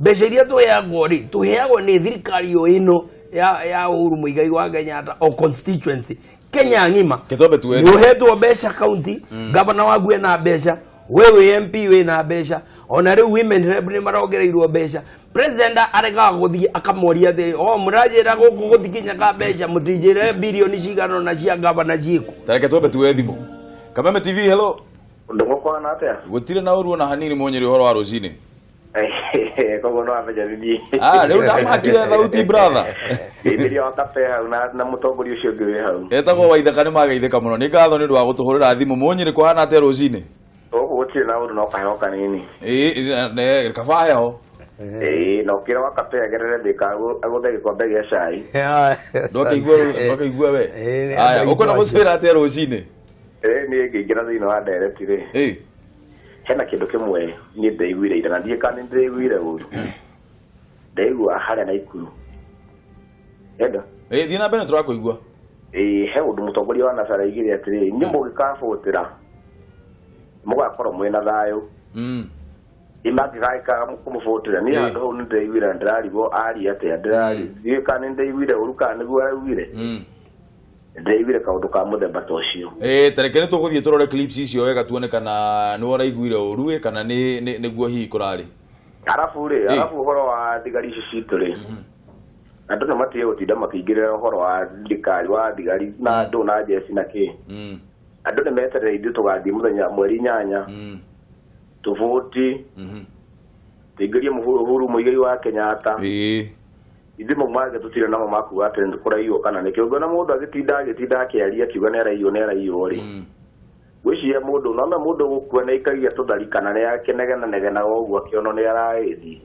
Mbeca iria tũheagwo rĩ, tũheagwo nĩ thirikari o ĩno ya Uhuru Muigai wa Kenyatta, o constituency Kenya ng'ima. Kĩtombe tuwe. Nĩ ũhetwo mbeca county, gavana waku ena mbeca, we wĩ MP wĩna mbeca, ona rĩu women rep nĩ marongereirwo mbeca. President aregaga gũthiĩ akamoria atĩrĩ, o mũranjĩra gũkũ gũtikinyaga mbeca, mũtinjĩre bilioni cigana ona cia gavana ciĩkũ? Tareke twambe tuwe thimũ. Kameme TV, hello. Ndũgũkwana atĩa? Gũtirĩ na ũru ona hanini, mũnyĩrĩ, ũhoro wa rũcinĩ? Koguo no wamenya nĩ niĩ. Ah, rĩu ndamakire thauti, brother. Geithĩria wa kabe hau na mũtongoria ũcio ũngĩ wĩ hau. Etagwo Waithaka, nĩ mageithĩka mũno. Nĩ ngatho nĩ ũndũ wa gũtũhũrĩra thimũ. Mũnyĩrĩ, kũhana atĩa rũcinĩ? Gũkũ gũtirĩ na ũru, no kaheo kanini. Ĩĩ, kaba heho. Ĩĩ, na ũkĩra wa kabe agerere Thĩka agũthe gĩkombe gĩa cai. Ndwakĩigua we. Ĩĩ, nĩ Aya, andũ ũkwenda aitũ acio. gũtwĩra atĩa rũcinĩ? Ĩĩ, niĩ ngĩingĩra thĩinĩ wa ndereti rĩ, hena kĩndũ kĩmwe niĩ ndaiguire ira na ndiĩ kana nĩ ndĩraiguire ũru. Ndaigua harĩa Naikuru. Enda? Ĩĩ, thiĩ na mbere, tũrakũigua. Ĩĩ, he ũndũ mũtongoria wa NASA araigire atĩrĩrĩ, inyuĩ mũngĩkabũtĩra mũgakorwo mwĩna thayũ. Ĩ mangĩgaĩka kũmũbũtĩra niĩ handũ hau nĩ ndĩraiguire na ndĩrarigwo aria atĩa, ndĩrari ndiũĩ kana nĩ ndĩraiguire ũru kana nĩguo araugire. Ndĩraiguire kaũndũ ka mũthemba ta ũcio. Ĩĩ, tareke nĩ tũgũthiĩ tũrore clips icio wega, tuone kana nĩ ũraiguire ũru ĩ kana nĩ nĩguo hihi kũrarĩ. Arabu rĩ, arabu ũhoro wa thigari ici citũ rĩ, andũ nĩ matige gũtinda makĩingĩrĩra ũhoro wa thirikari wa thigari na andũ na njeci na kĩ. Andũ nĩ meterere ithuĩ tũgathiĩ mũthenya mweri 8, tũbũti tũingĩrie Uhuru Muigai wa Kenyatta. Ithuĩ mau mangĩ tũtirĩ namo makuga atĩ nĩ kũraiywo kana nĩkĩ. Ũngĩona mũndũ agĩtinda akĩaria akiuga nĩ araiywo, nĩ araiywo rĩ, ngwĩciria mũndũ nona mũndũ gũkua nĩ aikagia tũthari kana nĩ akĩnegenanegenaga ũguo akĩonwo nĩ aragĩthiĩ.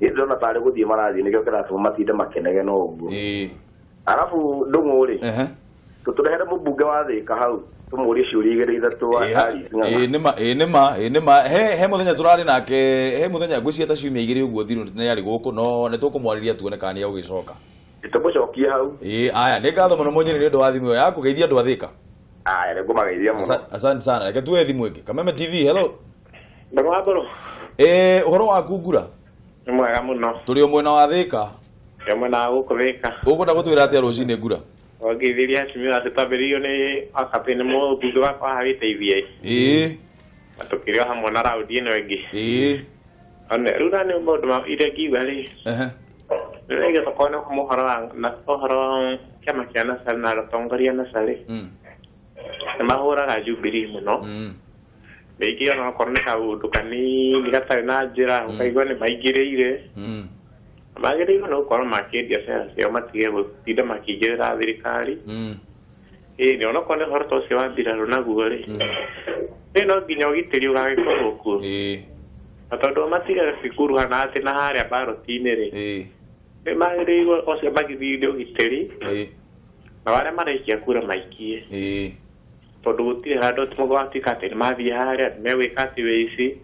Niĩ ndĩrona tarĩ gũthiĩ marathiĩ, nĩkĩo kĩratũma matinde makĩnegena ũguo. Arabu ndũng'ũ rĩ, tũtũrehere mũmbunge wa Thĩka hau tũmũrie ciũria igĩrĩ ithatũ Alice Ng'ang'a. Ĩĩ nĩma, ĩĩ nĩma, ĩĩ nĩma. He mũthenya tũrarĩ nake, he mũthenya ngwĩciria ta ciumia 2 ũguo thiru nĩ arĩ gũkũ, no nĩ tũkũmwarĩria tuone kana nĩ egũgĩcoka. Tũmũcokie hau. Ĩĩ, aya, nĩ ngatho mũno mũnyĩrĩ nĩ ũndũ wa thimũ ĩyo yaku. Geithia andũ a Thĩka. Aya, nĩ ngũmageithia mũno. Asante sana. Reke tuoe thimũ ĩngĩ. Kameme TV, hello. Ndũng'ũ wa Mbũrũ. Ĩĩ, ũhoro waku, Ngura? Nĩ mwega mũno. Tũrĩ o mwena wa Thĩka. Ndĩ mwena wa gũkũ Thĩka. Ũkwenda gũtwĩra atĩa rũcinĩ, Ngura? Wangĩithĩria atumia atĩ twambĩrĩirio nĩ wakabĩ nĩ mũmbunge wakwa haha wĩteithie. Na tũkĩrĩ o hamwe na raundi ĩno ĩngĩ. One rĩu na nĩ maũndũ ma iria ngiuga rĩ, nĩ tokorwo nĩ ũhoro wa na ũhoro wa kĩama kĩa NASA na atongoria NASA rĩ, nĩ mahũraga Jubilee mũno. Rĩngĩ ona okorwo nĩ kaũndũ kanini gatarĩ na njĩra, ũkaigua nĩ maingĩrĩire. Magĩrĩirwo nĩ gũkorwo makĩendia cera ciao, matige gũtinda makĩingĩrĩra thirikari. Ĩĩ, nĩ onokorwo nĩ ũhoro ta ũcio wa mbirarũ naguo rĩ, ĩ no nginya ũgitĩri ũgagĩkorwo kuo. Na tondũ matigaga cikuruhana atĩ na harĩa mbaroti-inĩ rĩ, nĩ magĩrĩirwo ocio magithire ũgitĩri, na arĩa maraikia kura maikie, tondũ gũtirĩ handũ atĩ mũgwatuĩka atĩ nĩ mathiĩ harĩa nĩ megwĩka atĩ wĩici.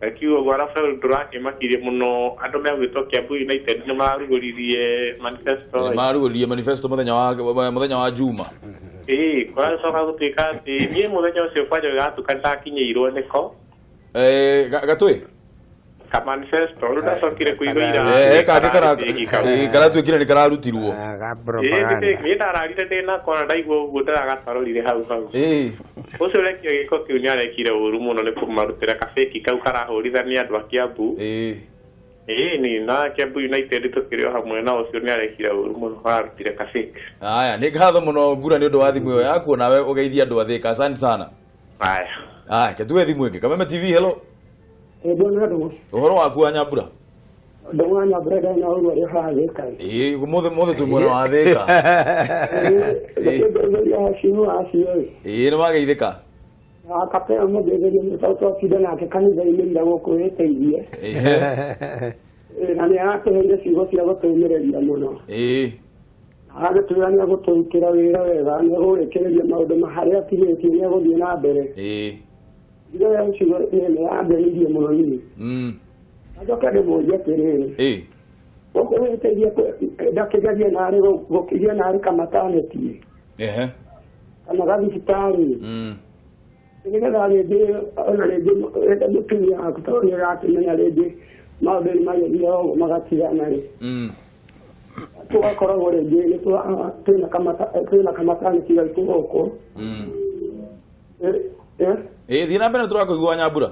Akiuga ũguo. Arabu ũndũ ũrakĩmakirie mũno, andũ megwĩtwo Kiambu United nĩ mararugũririe manifesto. Nĩ marugũririe manifesto mũthenya wa Juma. Ĩĩ, kũracoka gũtuĩka atĩ niĩ mũthenya ũcio kwanja gĩgatuka nĩndakinyĩirwo nĩko. Gatwĩ ka manifesto rĩu ndacokire kũigua ira. Kangĩ kararĩ kau. Karatuĩkire nĩ kararutirwo. Ga Ĩĩ, propaganda. Niĩ ndararire ndĩ nako na ndaigua ũguo ndĩragatarũrire hau hau. Ũcio ũrekire gĩko kĩu nĩ arekire ũru mũno nĩ kũmarutĩra kabĩki kau karahũrithania andũ a Kiambu. Ĩĩ, ni na Kiambu United tũkĩrĩ o hamwe na ũcio nĩ arekire ũru mũno ararutire kabĩki. Aya, nĩ ngatho mũno, Ngura, nĩ ũndũ wa thimũ ĩyo yaku, nawe ũgeithia andũ a Thĩka. Asante sana. Aya. Aya, ketue thimũ ĩngĩ. Kameme TV, hello. Bwana Ndũng'ũ. Ũhoro waku wa Nyambura? Ndũng'ũ wa Nyambura, ndarĩ na ũru arĩ haha Thĩka. Ĩĩ, mũthĩ twĩ mwena wa Thĩka. Ngeithĩria acio acio ĩ. Ĩĩ, nĩ mageithĩka. Akapea mũgeithĩrie nĩ tondũ twatinda nake kanitha-inĩ ira gũkũ wĩteithie. Na nĩ aratũheire ciugo cia gũtũũmĩrĩria mũno. Agagĩtwĩra nĩ egũtũrutĩra wĩra wega, nĩ egũrĩkĩrĩria maũndũ ma harĩa atigĩtie, nĩ egũthiĩ na mbere. Iro ya ciugo nĩ yangenirie mũno niĩ. Njoke ndĩmũrie atĩrĩrĩ, gũkũ wĩteithie ndakĩgerie narĩ gũkĩgĩa narĩ kamataneti. Kana gathibitarĩ. Nĩgetha rĩngĩ ona rĩngĩ enda mũtumia waku tondũ nĩ ũrakĩmenya rĩngĩ maũndũ nĩ magĩthiaga ũguo magatigana rĩ. Tũgakoragwo rĩngĩ nĩ twĩna twĩna kamataniki gaitũ gũkũ. Ĩ, thiĩ na mbere tũrakũigua Nyambura.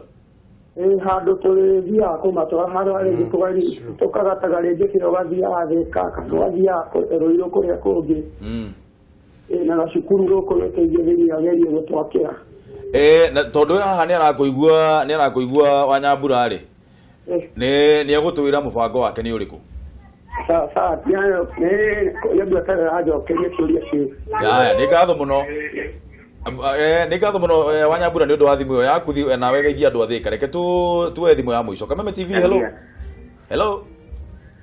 Ĩ, handũ tũrĩthiaga kũmatwara harĩa rĩngĩ tũkagataga rĩngĩ kĩrĩa ũgathiaga Thĩka kana ũgathiaga Rũirũ kũrĩa kũngĩ. Ĩ, na gacukuru gũkũ gĩteithio thĩinĩ agerie gũtwakĩra. Na tondũ we haha nĩ arakũigua nĩ arakũigua wa Nyambura rĩ. Nĩ nĩ egũtwĩra mũbango wake nĩ ũrĩkũ. Sawa sawa, nĩ ngweterera njokerie kĩũria kĩu. Haya, nĩ ngatho mũno. Nĩ ngatho mũno wa Nyambura nĩ ũndũ wa thimũ ĩyo yaku nawe geithia andũ a Thĩka. Reke tu tuoe thimũ ya mũico. Kameme TV, hello. Hello.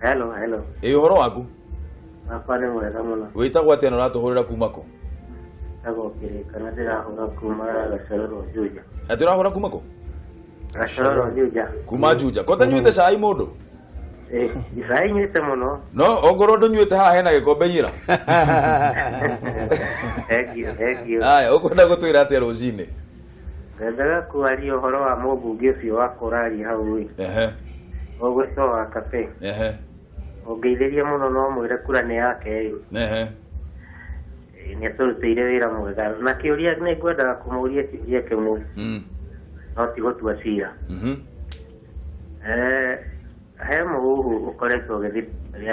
Hello, hello. Ĩ, ũhoro waku? Wakwa nĩ mwega mũno. Wĩtagwo atĩa na ũratũhũrĩra kuma kũ? Njĩtagwo Kĩrĩkana ndĩrahũra kuma Gacoro Juja. Atĩ ũrahũra kuma kũ? Gacoro Juja. Kuma Juja. Ko tanyuĩte cai mũndũ? Cai nyuĩte mũno. No ongorwo ndũnyuĩte haha hena gĩkombe nyira. Thank you, thank you. Haya, ũkwenda gũtwĩra atĩa rũcinĩ? Ngendaga kwaria ũhoro wa mũmbunge ũcio wa kũraria hau ĩ. Ũgwĩtwo wa Kabe. Ũngeithĩria mũno no mwĩre kura nĩ yake ĩ. Nĩ atũrutĩire wĩra mwega. Na kĩũria nĩ ngwendaga kũmũria kĩũria kĩmwe. No ti gũtua cira. He mũhuhu ũkoretwo ũgĩthiĩ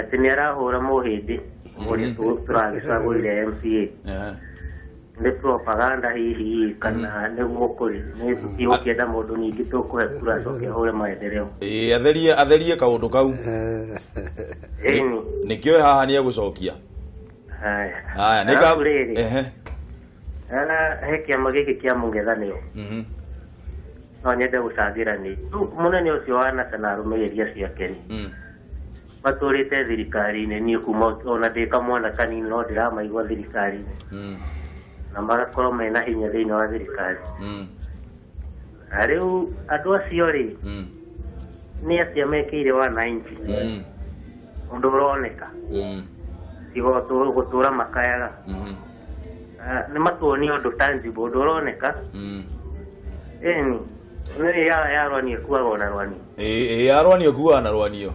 atĩ nĩ arahũra mũhĩndĩ ũrĩa tũragĩcagũrire MCA. Nĩ propaganda hihi kana nĩguo kũrĩ nĩ tũtigũkĩenda mũndũ ningĩ tũkũhe kura acoke ahũre maendeleo. Ĩ, atherie atherie kaũndũ kau. Ĩni. Nĩkĩo haha nĩ egũcokia. Haya. Haya, nĩ Alafu rĩrĩ, he kĩama gĩkĩ kĩa mũng'ethanĩro. No nyende gũcangĩra nĩ rĩu mũnene ũcio wa NASA na arũmĩrĩri acio ake rĩ, matũrĩte thirikari-inĩ niĩ kuma ona ndĩ kamwana kanini no ndĩramaigua thirikari-inĩ. Na magakorwo mena hinya thĩinĩ wa thirikari. Na rĩu andũ acio rĩ, nĩ atĩa mekĩire wananchi? Ũndũ ũroneka. Tiga gũtũra makayaga. Nĩ matuonie ũndũ tangible, ũndũ ũroneka. Ĩni, nĩ ya rwanio ĩkuaga ona rwanio. Ĩ, ya rwanio ĩkuaga na rwanio.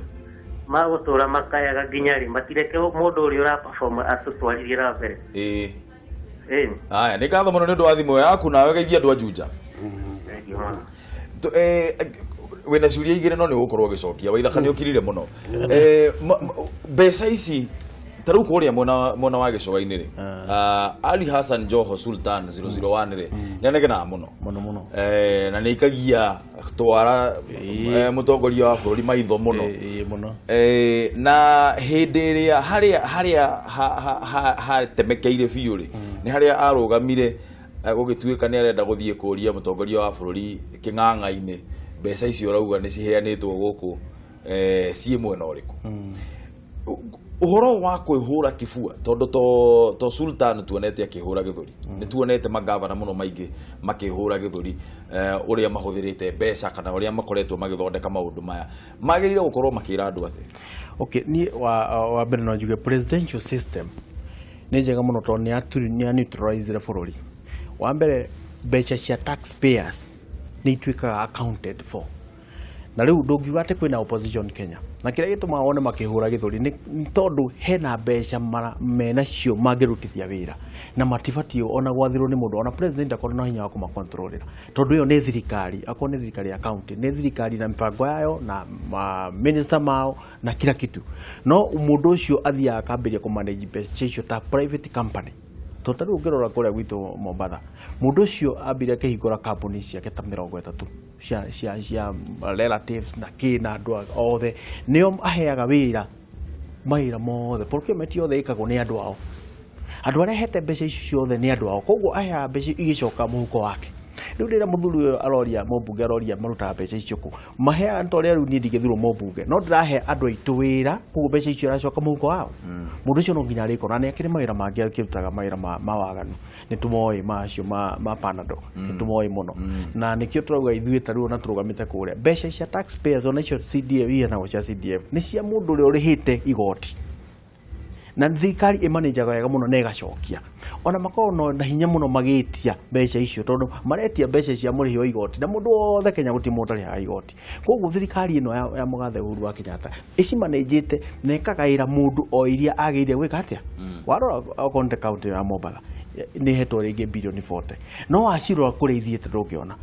Magũtũra makayaga nginya rĩ, matireke mũndũ ũrĩa ũraperform atũtwarithie na mbere. Ĩ. Ĩni. Haya, nĩ ngatho mũno nĩ ũndũ wa thimũ yaku nawe geithia andũ a Juja. Thank you mũno. Wĩna ciũria igĩrĩ no nĩ ũgũkorwo ũgĩcokia. Waithaka nĩ ũkirire mũno. Mbeca ici ta rĩu kũrĩa mwena wa gĩcũa-inĩ rĩ, Ali Hassan Joho Sultan 001 rĩ, nĩ anegenaga mũno. Mũno mũno. Na nĩ aikagia twara mũtongoria wa bũrũri maitho mũno. Mũno. Na hĩndĩ ĩrĩa harĩa hatemekeire biũ rĩ, nĩ harĩa arũgamire gũgĩtuĩka nĩ arenda gũthiĩ kũria mũtongoria wa bũrũri kĩng'ang'a-inĩ mbeca icio ũrauga nĩ ciheanĩtwo gũkũ ciĩ mwena ũrĩkũ. Ũhoro wa kwĩhũra kĩbua tondũ to Sultan tuonete akĩhũra gĩthũri, nĩ tuonete magavana mũno maingĩ makĩhũra gĩthũri ũrĩa mahũthĩrĩte mbeca kana ũrĩa makoretwo magĩthondeka maũndũ maya, magĩrĩire gũkorwo makĩra andũ atĩ Okay, niĩ wa mbere no njuge presidential system nĩ njega mũno tondũ nĩ ya neutralize bũrũri. Wa mbere mbeca cia taxpayers nĩ ituĩkaga accounted for. Na rĩu ndũngiuga atĩ kwĩna opposition Kenya. Na kĩrĩa gĩtũmaga wone makĩhũra gĩthũri nĩ tondũ hena mbeca menacio mangĩrutithia wĩra na matibatiĩ ona gwathirwo nĩ mũndũ, ona president akorwo na hinya wa kũmakontrolera tondũ ĩyo nĩ thirikari, akorwo nĩ thirikari ya county, nĩ thirikari na mĩbango yayo na minister mao na kila kitu. No mũndũ ũcio athiaga akambĩrĩria kũmanage mbeca icio ta private company. Tondũ ta rĩu ũngĩrora kũrĩa gwitũ Mombatha, mũndũ ũcio ambire akĩhingũra kambuni ciake ta 30 cia relatives na kĩ na andũ othe, nĩo aheaga wĩra mawĩra mothe, procurement yothe ĩkagwo nĩ andũ ao. Andũ arĩa ahete mbeca icio ciothe nĩ andũ ao, koguo aheaga mbeca igĩcoka mũhuko wake. Rĩu rĩrĩa mũthuri ũyũ aroria, mũmbunge aroria marutaga mbeca icio kũ, maheaga nĩ ta ũrĩa rĩu niĩ ndingĩthurwo mũmbunge, no ndĩrahe andũ aitũ wĩra, koguo mbeca icio iracoka mũhuko wao. Mũndũ ũcio no nginya arĩkwo, na nĩ akĩrĩ mawĩra mangĩ akĩrutaga mawĩra ma waganu. Nĩ tũmoĩ macio ma Panadol, nĩ tũmoĩ mũno. Na nĩkĩo tũrauga ithuĩ ta rĩu ona tũrũgamĩte kũrĩa, mbeca cia taxpayers ona icio CDF iheanagwo cia CDF nĩ cia mũndũ ũrĩa ũrĩhĩte igoti. Na thirikari ĩmanĩnjaga wega mũno na ĩgacokia. Ona makoragwo na hinya mũno magĩtia mbeca icio, tondũ maretia mbeca cia mũrĩhi wa igoti, na mũndũ wothe Kenya gũtirĩ mũndũ ũtarĩhaga igoti. Koguo thirikari ĩno ya mũgathe Uhuru wa Kenyatta ĩcimanĩnjĩte na ĩkagaĩra mũndũ o iria agĩrĩire gwĩka atĩa. Warora okorwo nĩ ta kaunti ya Mombatha, nĩ ĩhetwo rĩngĩ birioni 40, no wacirora kũrĩa ithiĩte ndũngĩona,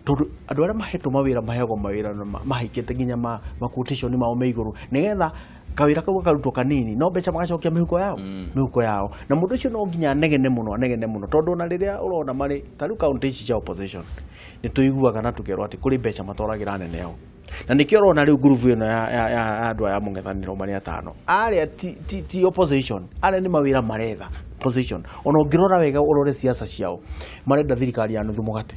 tondũ andũ arĩa mahetwo mawĩra maheagwo mawĩra na mahaikĩte nginya ma quotation mao me igũrũ, nĩgetha kawĩra kau gakarutwo kanini no mbeca magacokia mĩhuko yao, mĩhuko yao. Na mũndũ ũcio no nginya anegene mũno, anegene mũno, tondũ ona rĩrĩa ũrona marĩ ta rĩu kaunti ici cia opposition, nĩ tũiguaga na tũkerwo atĩ kũrĩ mbeca matwaragĩra anene ao, na nĩkĩo ũrona rĩu ngurubu ĩno ya andũ aya mũng'ethanĩro marĩ atano arĩa ti opposition, arĩa nĩ mawĩra maretha position. Ona ũngĩrora wega, ũrore siasa ciao, marenda thirikari ya nuthu mũgate,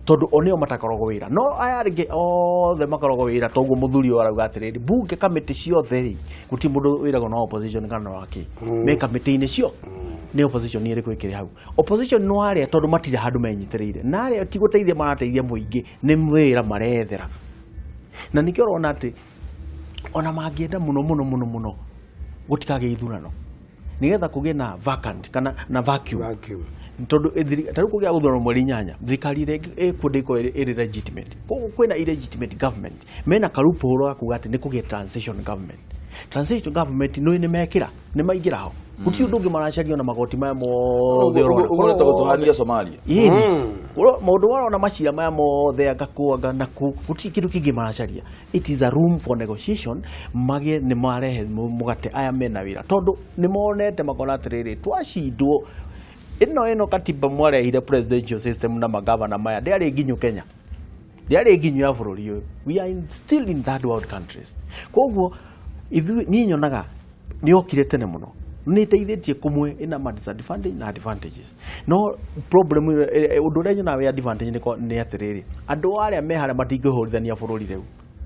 tondũ o nĩo matakoragwo wĩra, no aya rĩngĩ othe makoragwo wĩra. Toguo mũthuri ũyũ arauga atĩrĩrĩ, bunge kamĩtĩ ciothe rĩ, gũtirĩ mũndũ wĩragwo no opposition kana no wakĩ me kamĩtĩ-inĩ cio nĩ opposition ĩrĩkũ ĩkĩrĩ hau. Opposition no arĩa, tondũ matirĩ handũ menyitĩrĩire, na arĩa ti gũteithia marateithia mũingĩ, nĩ wĩra marethera. Na nĩkĩo ũrona atĩ ona mangĩenda mũno mũno mũno mũno gũtikagĩe ithurano, nĩgetha kũgĩe na vacant kana na vacuum. Vacuum. Tondũ ta rĩu kũgĩa gũthurano mweri 8, thirikari ĩrĩa ĩkuo ndĩkorwo ĩrĩ legitimate. Koguo kwĩna illegitimate government, mena karupũhũro ga kuga atĩ nĩ kũgĩe transition government. Transition government nĩ mekĩra nĩ maingĩra ho, gũtirĩ ũndũ ũngĩ maracaria ona magoti maya mothe ũrona. Ũguo nĩ ta gũtũhania Somalia. Ĩni maũndũ marona macira maya mothe, anga kũ anga na kũ, gũtirĩ kĩndũ kĩngĩ maracaria. It is a room for negotiation, magĩe nĩ marehe mũgate aya mena wĩra, tondũ nĩ monete makona atĩrĩrĩ, twacindwo ĩno katiba mwarehire presidential system na magavana maya ndĩarĩ nginyu Kenya, ndĩarĩ nginyu ya bũrũri ũyũ. We are still in third world countries. Koguo ithuĩ niĩ nyonaga nĩ yokire tene mũno, nĩ ĩteithĩtie kũmwe, ĩna ma disadvantage na advantages, no problem ũndũ ũrĩa nyonaga wĩ advantage nĩ atĩrĩrĩ, andũ arĩa me harĩa matingĩhũrithania bũrũri rĩu,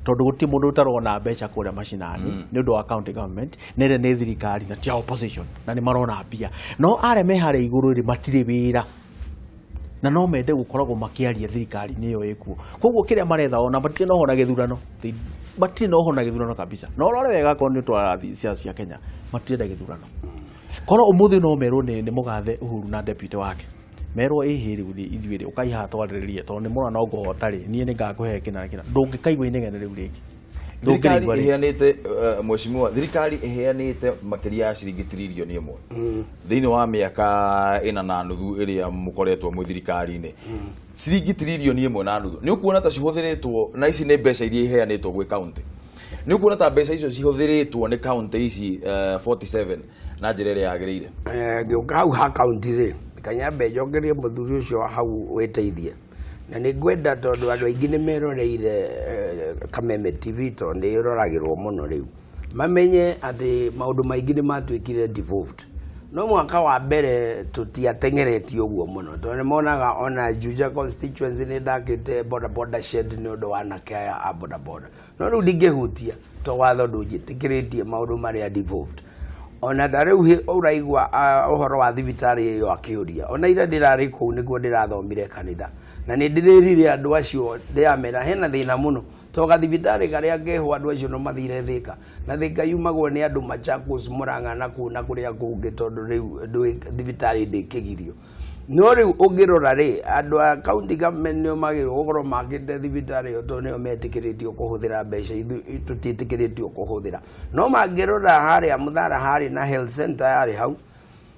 tondũ gũtirĩ mũndũ ũtarona mbeca kũrĩa macinani nĩ ũndũ wa county government, na ĩrĩa nĩ thirikari na ti ya opposition, na nĩ marona mbia. No arĩa me harĩa igũrũ rĩ, matirĩ wĩra na no mende gũkoragwo makĩaria thirikari-inĩ ĩyo ĩkuo. Koguo kĩrĩa maretha, ona matirĩ na ũhoro na gĩthurano. Matirĩ na ũhoro na gĩthurano kabisa. No ũrore wega, akorwo nĩ twarathi ciaca cia Kenya, matirenda gĩthurano. Korwo ũmũthĩ no merwo nĩ mũgathe Uhuru na deputy wake, merwo ĩhĩ, rĩu rĩ, ithuĩ rĩ, ũkai haha twarĩrĩrie, tondũ nĩ mũrona no ngũhota rĩ, niĩ nĩ ngakũhe kĩna na kĩna, ndũngĩkaigua inegene rĩu rĩngĩ. Thirikari Ndũngĩrĩigua rĩngĩ. ĩheanĩte, mheshimiwa, thirikari ĩheanĩte makĩria ya ciringi 1 trillion thĩinĩ wa mĩaka 4.5 ĩrĩa mũkoretwo mwĩ thirikari-inĩ. Ciringi 1.5 trillion nĩ ũkuona ta cihũthĩrĩtwo, na ici nĩ mbeca iria iheanĩtwo gwĩ kaunti, nĩ ũkuona ta mbeca icio cihũthĩrĩtwo nĩ kaunti ici 47 na njĩra ĩrĩa yagĩrĩire? Ngĩũka hau ha kaunti rĩ, kanyambe njokerie mũthuri ũcio wa hau wĩteithie, na nĩ ngwenda, tondũ andũ aingĩ nĩ meroreire Kameme TV, tondũ nĩ ĩroragĩrwo mũno rĩu, mamenye atĩ maũndũ maingĩ nĩ matuĩkire devolved. No mwaka wa mbere tũtiateng'eretio ũguo mũno, tondũ nĩ monaga ona Juja constituency nĩ ndakĩte boda boda shed nĩ ũndũ wa anake aya a boda boda. No rĩu ndingĩhutia, to watho ndũnjĩtĩkĩrĩtie maũndũ marĩa devolved. Ona ta rĩu ũraigua ũhoro wa thibitarĩ ĩyo akĩũria, ona ira ndĩrarĩ kũu nĩguo ndĩrathomire kanitha, na nĩ ndĩrĩrire andũ acio, ndĩramera hena thĩna mũno, to gathibitarĩ karĩa keho, andũ acio no mathire Thĩka, na Thĩka yumagwo nĩ andũ Machakos, Murang'a na kũu na kũrĩa kũngĩ, tondũ rĩu thibitarĩ ndĩkĩgirio. No rĩu ũngĩrora rĩ, andũ a county government nĩo magĩrĩirwo gũkorwo makĩte thibitarĩ ĩyo, tondũ nĩo metĩkĩrĩtio kũhũthĩra mbeca, ithuĩ tũtiĩtĩkĩrĩtio kũhũthĩra. No mangĩrora harĩa Mũthara harĩ na health center yarĩ hau,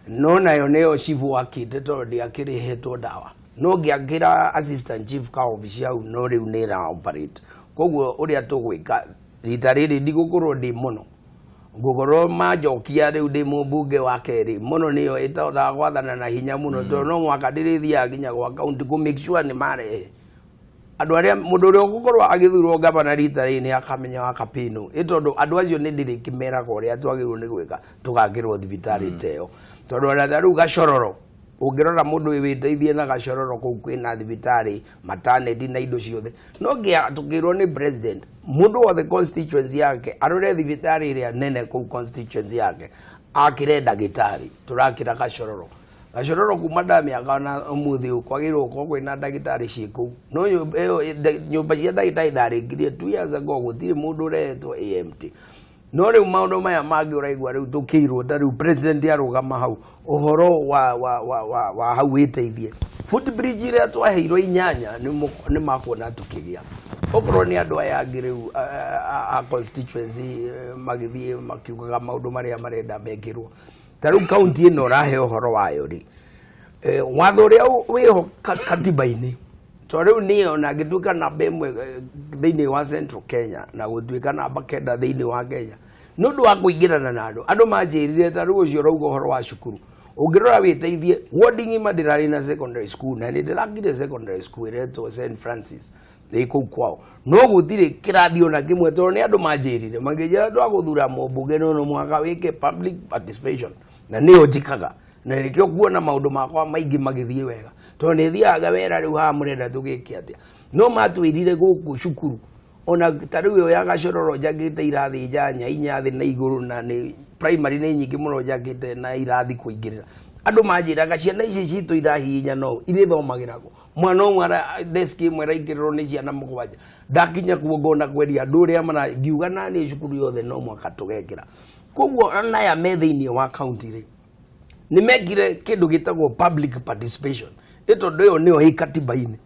no nayo nĩyo chief wakĩte, tondũ ndĩakĩrĩhetwo ndawa, no ngĩakĩra assistant chief ka obici hau, no rĩu nĩ ĩra operate. Koguo ũrĩa tũgwĩka rita rĩrĩ, ndigũkorwo ndĩ mũno, ngũkorwo manjokia rĩu ndĩ mũmbunge wa kerĩ mũno, nĩyo ĩtahotaga gwathana na hinya mũno, tondũ no mwaka ndĩrĩthiaga nginya gwa county kũ make sure nĩ marehe andũ arĩa. Mũndũ ũrĩa ũgũkorwo agĩthurwo gavana rita rĩrĩ nĩ akamenya wa kapino ĩ, tondũ andũ acio nĩ ndĩrĩkĩmeraga ũrĩa twagĩrĩirwo nĩ gwĩka tũgakĩrwo thibitarĩ ta ĩyo. Tondũ ona ta rĩu Gacororo, ũngĩrora mũndũ wĩteithie na Gacororo kũu kwĩna thibitarĩ, maternity na indo ciothe, no ngĩa tũkĩrwo nĩ president mũndũ wothe constituency yake arore thibitarĩ ĩrĩa nene kũu constituency yake akĩre ndagĩtarĩ. Tũrakĩra Gacororo. Gacororo kuma ndamĩaka na ũmũthĩ ũyũ kwagĩrĩirwo gũkorwo kwĩna ndagĩtarĩ ciĩ kũu, no nyũmba ĩyo, nyũmba cia ndagĩtarĩ ndarĩkirie 2 years ago, gũtirĩ mũndũ ũrehetwo AMT. No rĩu maũndũ maya mangĩ ũraigua rĩu tũkĩirwo ta rĩu president arũgama hau ũhoro wa wa wa wa, wa hau wĩteithie footbridge ĩrĩa twaheirwo inyanya nĩ makuona tũkĩgĩa okorwo nĩ andũ aya angĩ rĩu a constituency magĩthiĩ makiugaga maũndũ marĩa marenda mekĩrwo. Ta rĩu kaunti ĩno ũrahe ũhoro wayo rĩ, watho ũrĩa wĩho katiba-inĩ, to rĩu niĩ ona ngĩtuĩka namba 1 thĩinĩ wa Central Kenya na gũtuĩka namba 9 thĩinĩ wa Kenya nĩ ũndũ wa kũingĩrana na andũ. Andũ manjĩrire ta rĩu ũcio ũrauga ũhoro wa cukuru, ũngĩrora wĩteithie ward ng'ima ndĩrarĩ na secondary school, na nĩ ndĩrakire secondary school ĩretwo St Francis ĩ kũu kwao, no gũtirĩ kĩrathi ona kĩmwe, tondũ nĩ andũ manjĩrire makĩnjĩra twagũthura mũmbunge no no mũhaka wĩke public participation, na nĩyo njĩkaga, na nĩkĩo kuona maũndũ makwa maingĩ magĩthiĩ wega, tondũ nĩ thiaga wera rĩu haha mũrenda tũgĩke atĩa. No matwĩrire gũkũ cukuru ona ta rĩu ĩyo ya Gacororo njakĩte irathi 8 4 thĩ na igũrũ, na nĩ primary nĩ nyingĩ mũno njakĩte na irathi kũingĩrĩra. Andũ manjĩraga ciana ici citũ irahihinya no irĩthomagĩra kũ, mwana ũmwe desk ĩmwe araingĩrĩrwo nĩ ciana 7. Ndakinya kuo ngona kweri andũ ũrĩa mara ngiuga nani cukuru yothe no mwaka tũgekĩra. Koguo ona aya me thĩinĩ wa county rĩ, nĩ mekire kĩndũ gĩtagwo public participation, ĩ tondũ ĩyo nĩyo ĩ katiba-inĩ,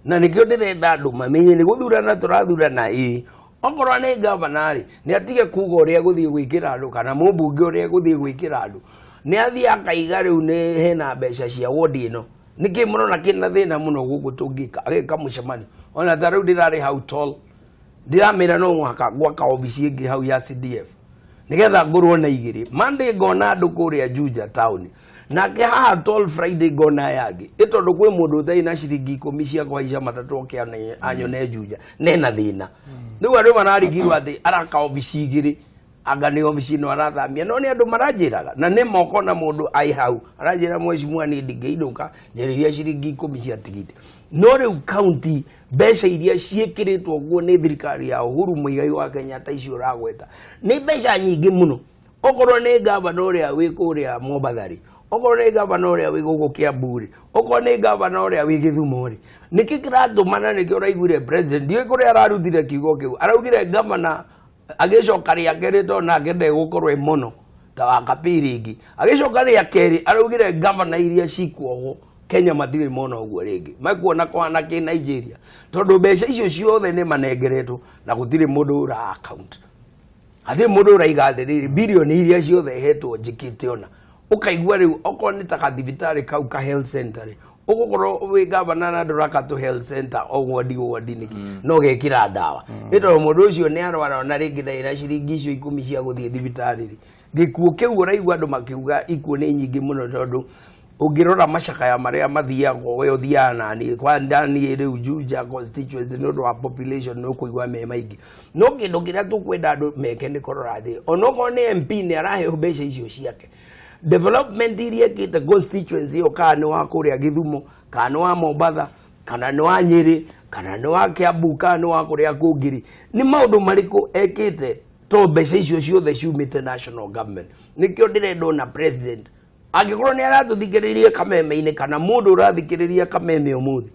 na nĩkĩo ndĩrenda andũ mamenye nĩ gũthurana tũrathurana. Ĩ okorwo nĩ gavana rĩ, nĩ atige kuga ũrĩa gũthiĩ gwĩkĩra andũ, kana mũmbunge ũrĩa gũthiĩ gwĩkĩra andũ, nĩ athiĩ akaiga rĩu nĩ hena mbeca cia ward ĩno, nĩkĩ mũrona kĩna thĩna mũno gũkũ tũngĩka, agĩka mũcemanio. Ona ta rĩu ndĩrarĩ hau tall, ndiramĩra no mũhaka gwaka obici ĩngĩ hau ya CDF nigetha ngũrwo na 2. Monday ngona andũ kũrĩa Juja town, nake haha tall Friday ngona aya angĩ, ĩ tondũ kwĩ mũndũ ũtarĩ na ciringi 10 cia kũhaica matatũ oke anyone Juja nena thĩna. Rĩu andũ mararigirwo atĩ araka obici 2, anga nĩ obici ĩno arathamia, no nĩ andũ maranjĩraga na nĩ moko na mũndũ ai hau aranjĩra mheshimiwa niĩ ndingĩinũka njereria ciringi 10 cia tigiti. No rĩu county mbeca iria ciĩkĩrĩtwo kuo nĩ thirikari ya Uhuru Muigai wa Kenyatta icio ũragweta nĩ mbeca nyingĩ mũno. Okorwo nĩ gavana ũrĩa wĩ kũrĩa Mombatha rĩ, okorwo nĩ gavana ũrĩa wĩ gũkũ Kiambu rĩ, okorwo nĩ gavana ũrĩa wĩ Gĩthumo rĩ, nĩkĩ kĩratũma? Na nĩkĩo ũraiguire president, ndiũĩ kũrĩa ararutire kiugo kĩu, araugire gavana agĩcoka rĩa kerĩ tondũ nake ndegũkorwo ĩ mũno ta wa Kapii rĩngĩ, agĩcoka rĩa kerĩ araugire gavana iria cikuohwo Kenya matirĩ mona ũguo rĩngĩ, mekuona kũhana kĩ Nigeria, tondũ mbeca icio ciothe nĩ manengeretwo na gũtirĩ mũndũ ũra account, hatirĩ mũndũ ũraiga atĩrĩrĩ bilioni iria ciothe hetwo njĩkĩte. Ona ũkaigua rĩu okorwo nĩ ta gathibitarĩ kau ka health center rĩ, ũgũkorwo wĩ gavana na ndũraka tũ health center o wodi wodi nĩkĩ no gekĩra ndawa, ĩ tondũ mũndũ ũcio nĩ arwara ona rĩngĩ ndarĩ na ciringi icio 10 cia gũthiĩ thibitarĩ rĩ, gĩkuũ kĩu ũraigua andũ makiuga ikuũ nĩ nyingĩ mũno, tondũ ũngĩrora macakaya marĩa mathiagwo, we ũthiaga nani kwa ndani rĩu Juja constituency nĩ ũndũ wa population nĩ ũkũigua me maingĩ. No kĩndũ kĩrĩa tũkwenda andũ meke nĩ kũrora atĩ onokorwo nĩ MP nĩ araheo mbeca icio ciake, development iria ĩkĩte constituency ĩyo, kana nĩ wa kũrĩa Gĩthumo, kana nĩ wa Mombatha, kana nĩ wa Nyĩrĩ, kana nĩ wa Kiambu, kana nĩ wa kũrĩa kũngĩ rĩ, nĩ maũndũ marĩkũ ekĩte to mbeca icio ciothe ciumĩte national government. Nĩkĩo ndĩrenda ona president angĩkorwo nĩ aratũthikĩrĩria kameme-inĩ kana mũndũ ũrathikĩrĩria kameme ũmũthĩ,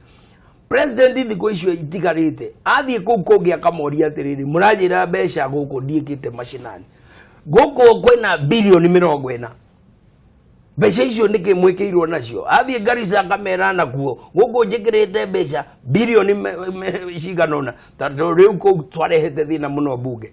president thikũ icio itigarĩte athiĩ kũu kũngĩ akamoria atĩrĩrĩ, mũranjĩra mbeca gũkũ ndiĩkĩte macinani, gũkũ kwĩna bilioni 40, mbeca icio nĩkĩ mwĩkĩirwo nacio? Athiĩ Garissa akamera nakuo gũkũ njĩkĩrĩte mbeca bilioni cigana ũna, tondũ rĩu kũu twarehete thĩna mũno mbunge,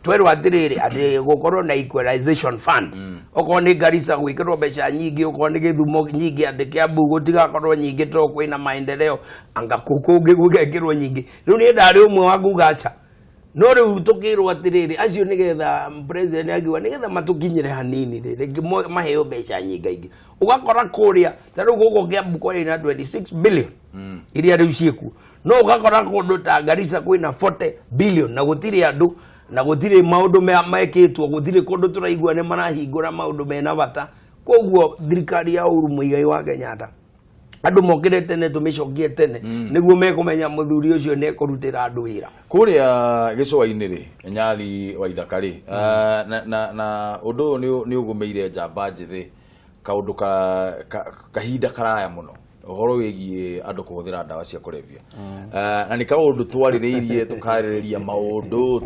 twerwo atĩrĩrĩ atĩ gũkorwo na equalization fund, okorwo nĩ Garissa gwĩkĩrwo mbeca nyingĩ, okorwo nĩ Gĩthumo nyingĩ, atĩ Kiambu gũtigakorwo nyingĩ tondũ kwĩna maendeleo, anga kũu kũngĩ gũgekĩrwo nyingĩ. Rĩu niĩ ndarĩ ũmwe wa kuga aca, no rĩu tũkĩrwo atĩrĩrĩ acio nĩgetha president akiuga nĩgetha matũkinyĩre hanini rĩ, rĩngĩ maheo mbeca nyingaingĩ, ũgakora kũrĩa ta rĩu gũkũ Kiambu kwarĩ na 26 billion iria rĩu ciĩkuo, no ũgakora kũndũ ta Garissa kwĩna 40 billion na gũtirĩ andũ na gũtirĩ maũndũ mekĩtwo, gũtirĩ kũndũ tũraigua nĩ marahingũra maũndũ mena bata. Koguo thirikari ya Uhuru Muigai wa Kenyatta, andũ mokĩre tene tũmĩcokie tene nĩguo mekũmenya mũthuri ũcio nĩ ekũrutĩra andũ wĩra. Kũrĩa gĩcũa-inĩ rĩ, Nyali wa Ithaka rĩ, na ũndũ ũyũ nĩ ũgũmĩire njamba njĩthĩ kaũndũ ka kahinda karaya mũno. Ũhoro wĩgiĩ andũ kũhũthĩra ndawa cia kũrebia. Na nĩ kaũndũ twarĩrĩirie, tũkarĩrĩria maũndũ,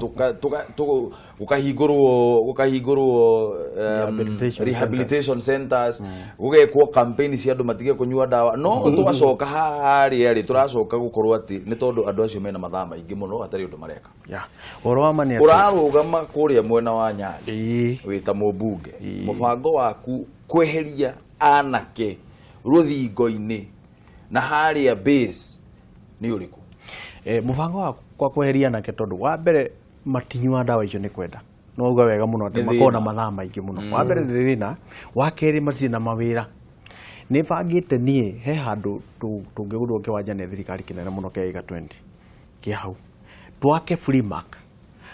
gũkahingũrwo Rehabilitation rehabilitation centers, gũgekwo campaign cia andũ matige kũnyua ndawa. No twacoka harĩa rĩ, tũracoka gũkorwo atĩ nĩ tondũ andũ acio mena mathaa maingĩ mũno hatarĩ ũndũ mareka. Ya, ũhoro wa ma nĩ atĩ Ũrarũgama kũrĩa mwena wa Nyali wĩ ta mũmbunge, mũbango waku kweheria anake rũthingo-inĩ na harĩa base nĩ ũrĩkũ? Mũbango wakwa kweheria anake, tondũ wa mbere matinyua ndawa icio nĩ kwenda, no uga wega mũno atĩ Nĩ makoragwo na thĩna. mathaa maingĩ mũno. Wa mbere nĩ thĩna, wa kerĩ matirĩ na mawĩra. Nĩ bangĩte niĩ he handũ tũngĩgũrwo kĩwanja nĩ thirikari kĩnene mũno kĩa ĩka 20 kĩa hau, twake free mark,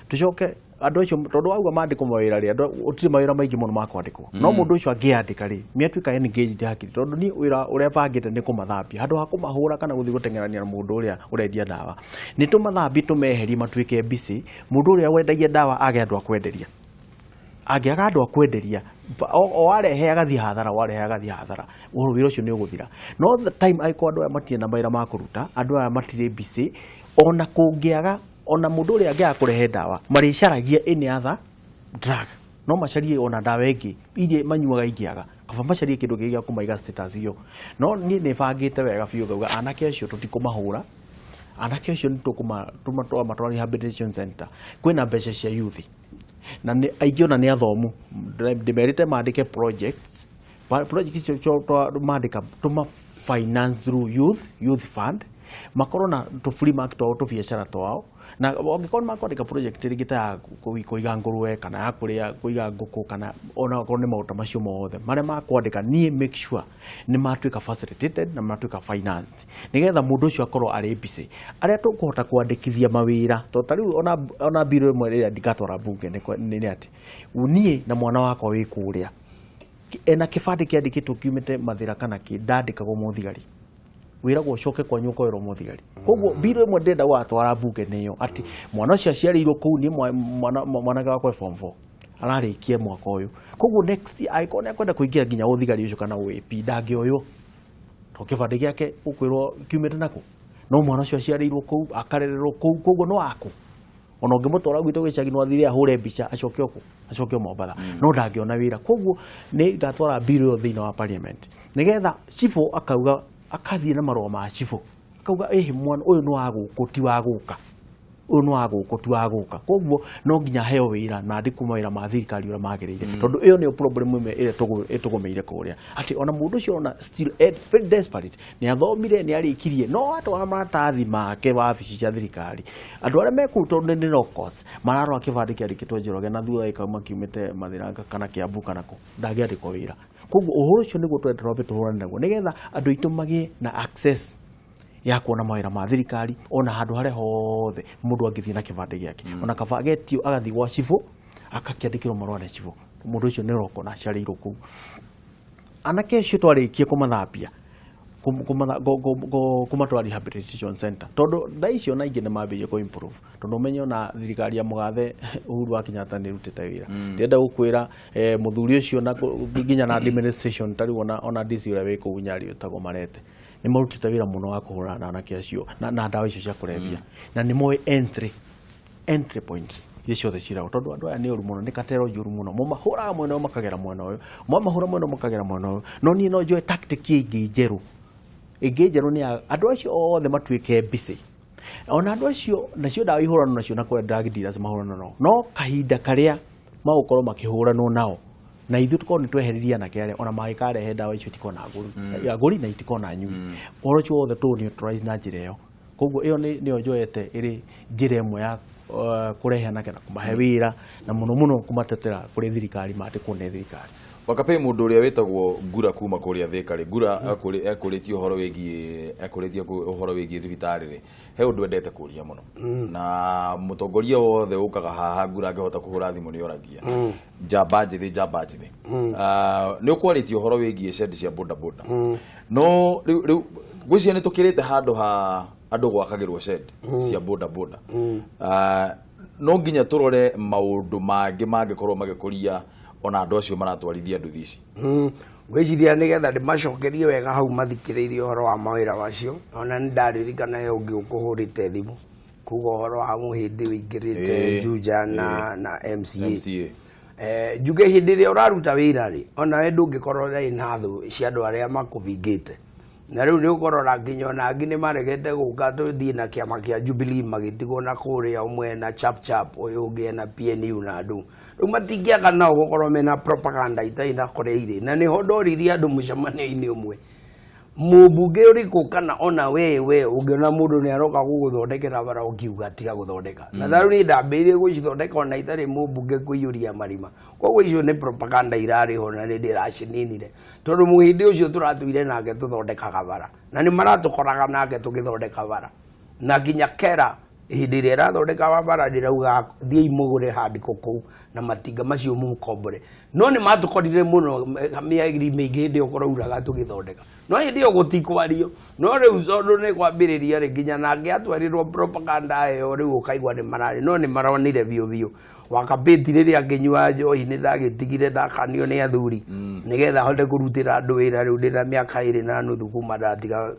tucoke andũ acio, tondũ wauga mandĩkwo mawĩra rĩ, andũ gũtirĩ mawĩra maingĩ mũno ma kwandĩkwo, no mũndũ ũcio angĩandĩka rĩ, nĩ atuĩka engaged hakiri, tondũ niĩ wĩra ũrĩa bangĩte nĩ kũmathambia handũ ha kũmahũra kana gũthiĩ gũteng'erania na mũndũ ũrĩa ũrendia ndawa. Nĩ tũmathambie, tũmeherie, matuĩke busy. Mũndũ ũrĩa wendagia ndawa age andũ a kwenderia, angĩaga andũ a kwenderia, o arehe agathiĩ hathara, o arehe agathiĩ hathara, ũhoro wĩra ũcio nĩ ũgũthira. No the time angĩkorwo andũ aya matirĩ na mawĩra ma kũruta, andũ aya matirĩ busy, ona kũngĩaga, ona mũndũ ũrĩa angĩaga kũrehe ndawa, marĩcaragia any other drug, no macarie ona ndawa ĩngĩ iria manyuaga ingĩaga, kaba macarie kĩndũ kĩngĩ gĩa kũmaiga status ĩyo. No niĩ nĩ bangĩte wega biũ, ngauga anake acio tũtikũmahũra, anake acio nĩ tũkũmatwara rehabilitation center. Kwĩna mbeca cia youth, na nĩ aingĩ ona nĩ athomu. Ndĩmerĩte mandĩke projects. Project icio mandĩka, tũma finance through youth fund, makorwo na tũ free mark twao, tũbiacara twao. Na angĩkorwo nĩ makwandĩka project rĩngĩ ta ya kũiga ngũrwe, kana ya kũrĩa kũiga ngũkũ, kana ona okorwo nĩ maũndũ macio mothe marĩa makwandĩka, niĩ make sure nĩ matuĩka facilitated na matuĩka financed, nĩgetha mũndũ ũcio akorwo arĩ busy. Arĩa tũkũhota kwandĩkithia mawĩra, tondũ ta rĩu ona mbirũ ĩmwe ĩrĩa ndingatwara mbunge nĩ atĩ niĩ na mwana wakwa wĩ kũrĩa ena kĩbandĩ kĩandĩkĩtwo kiumĩte Mathĩra kana kĩ, ndandĩkagwo mũthigari, wĩragwo ũcoke kwanyu ũkoerwo mũthigari. Koguo mbirũ ĩmwe ndĩrenda gũgatwara mbunge nĩyo atĩ mwana ũcio aciarĩirwo kũu. Niĩ mwanake wakwa e form 4, ararĩkia mwaka ũyũ, koguo next year angĩkorwo nĩ akwenda kũingĩra nginya ũthigari ũcio kana ũap, ndangĩoywo tondũ kĩbandĩ gĩake ũkwĩrwo kiumĩte nakũ. No mwana ũcio aciarĩirwo kũu, akarererwo kũu, koguo no akũ ona ũngĩmũtwara gwitũ gĩcagi, no athire ahũre mbica, acoke ũkũ, acoke Mombatha, no ndangĩona wĩra. Koguo nĩ ngatwara bill ĩyo thĩinĩ wa parliament, nĩgetha cibũ akauga, akathiĩ na marũa ma cibũ, akauga ĩhĩ, mwana ũyũ nĩ wa gũkũ, ti wa gũka, ũyũ nĩ wa gũkũ, ti wa gũka, koguo no nginya aheo wĩra na andĩkwo mawĩra ma thirikari ũrĩa magĩrĩire. Tondũ ĩyo nĩyo problem ĩmwe ĩrĩa ĩtũgũmĩire kũrĩa, atĩ ona mũndũ ũcio ona still very desperate, nĩ athomire, nĩ arĩkirie, no atwara maratathi make wabici cia thirikari, andũ arĩa me kũu, tondũ nĩ locals, mararora kĩbandĩ kĩandĩkĩtwo Njoroge na thutha gĩkauma kiumĩte Mathĩranga kana Kiambu kana kũ, ndangĩandĩkwo wĩra. Koguo ũhoro ũcio nĩguo twenda twambe tũhũrane naguo, nĩgetha andũ aitũ magĩe na access ya kuona mawĩra ma thirikari, ona handũ harĩa hothe mũndũ angĩthiĩ na kĩbandĩ gĩake, ona kaba agetio agathiĩ gwa cibũ, akakĩandĩkĩrwo marũa nĩ cibũ, mũndũ ũcio nĩ roko na aciarĩirwo kũu. Anake acio twarĩkia kũmathambia, kũmatwara rehabilitation center, tondũ thaa icio ona aingĩ nĩ mambĩrĩirie kũ improve, tondũ ũmenye ona thirikari ya mũgathe Uhuru wa Kenyatta nĩ ĩrutĩte wĩra. Ndĩrenda gũkwĩra mũthuri ũcio na nginya na administration, ta rĩu ona DC ũrĩa wĩ kũu Nyali wĩtagwo Marete, nĩ marutĩte wĩra mũno wa kũhũrana na anake acio na ndawa icio cia kũrebia, na nĩ moĩ entry points iria ciothe ciragwo, tondũ andũ aya nĩ ũru mũno, nĩ katero njũru mũno. Mũmahũraga mwena ũyũ, makagera mwena ũyũ, mwamahũra mwena ũyũ, makagera mwena ũyũ. No niĩ no njoe tactic ĩngĩ njerũ, ĩngĩ njerũ nĩ ya andũ acio othe matuĩke busy, ona andũ acio nacio ndawa ihũranwo nacio na kũrĩa drug dealers mahũranwo nao, no kahinda karĩa magũkorwo makĩhũranwo nao na ithuĩ tũkorwo nĩ tweheririe anake arĩa ona mangĩkarehe ndawa icio, itikona agũri, agũri na itikona anyui. Ũhoro ũcio wothe tũ neutralize na njĩra ĩyo. Koguo ĩyo nĩyo njoete ĩrĩ njĩra ĩmwe ya kũrehe anake na kũmahe wĩra, na mũno mũno kũmatetera kũrĩ thirikari, mandĩkwo nĩ thirikari. Wakapĩ, mũndũ ũrĩa wĩtagwo Ngura kuma kũrĩa Thĩka rĩ, Ngura ekũrĩtie ũhoro wĩgiĩ, ekũrĩtie ũhoro wĩgiĩ thibitarĩ rĩ, he ũndũ endete kũria mũno, na mũtongoria wothe ũkaga haha, Ngura angĩhota kũhũra thimũ nĩ oragia. Njamba njĩthĩ, njamba njĩthĩ. Nĩ ũkwarĩtie ũhoro wĩgiĩ shed cia boda boda, no rĩu ngwĩciria nĩ tũkĩrĩte handũ ha andũ gwakagĩrwo shed cia boda boda. No nginya tũrore maũndũ mangĩ mangĩkorwo magĩkũria. Ona andũ acio maratwarithia nduthi ici. Ngwĩciria nĩgetha ndĩmacokerie wega hau mathikĩrĩirie ũhoro wa mawĩra macio, ona nĩ ndaririkana he ũngĩ ũkũhũrĩte thimũ kuga ũhoro wa mũhĩndĩ wĩingĩrĩte Juja na MCA. MCA. Njuge hĩndĩ ĩrĩa ũraruta wĩra rĩ, onawe ndũngĩkorwo ũtarĩ na thũ cia andũ arĩa makũbingĩte. Na rĩu nĩ ũkũrora nginya ona angĩ nĩ maregete gũka tũthiĩ na kĩama kĩa Jubilee magĩtigwo na kũrĩa, ũmwe na chap chap, ũyũ ũngĩ ena PNU na andũ. Rĩu matingĩaga nao gũkorwo mena propaganda itarĩ na kũrĩa irĩ. Na nĩho ndoririe andũ mũcemanio-inĩ ũmwe, mũmbunge ũrĩkũ kana ona we ũngĩona mũndũ nĩ aroka gũgũthondekera bara ũkiuga tiga gũthondeka. Na rĩu niĩ ndambĩrĩirie gũcithondeka ona itarĩ mũmbunge kũiyũria marima. Koguo icio nĩ propaganda irarĩ ho na nĩ ndĩracininire. Tondũ mũhĩndĩ ũcio tũratũire nake tũthondekaga bara. Na nĩ maratũkoraga nake tũgĩthondeka bara. Na nginya kera hĩndĩ ĩrĩa ĩrathondeka bara ndĩrauga thiĩi mũgũre handĩko kũu na matinga macio mũkombore. No nĩ matũkorire mũno mĩeri mĩingĩ hĩndĩ ĩyo kũrauraga tũgĩthondeka. No hĩndĩ ĩyo gũtikwario. No rĩu tondũ nĩ kwambĩrĩria rĩ, nginya nake atwarirwo propaganda ĩyo rĩu ũkaigua nĩ mararĩ. No nĩ maronire biũ biũ. Wakabĩti rĩrĩa ngĩnyua njohi nĩ ndagĩtigire ndakanio nĩ athuri nĩgetha hote kũrutĩra andũ wĩra. Rĩu ndĩna mĩaka 2.5 kuma ndatiga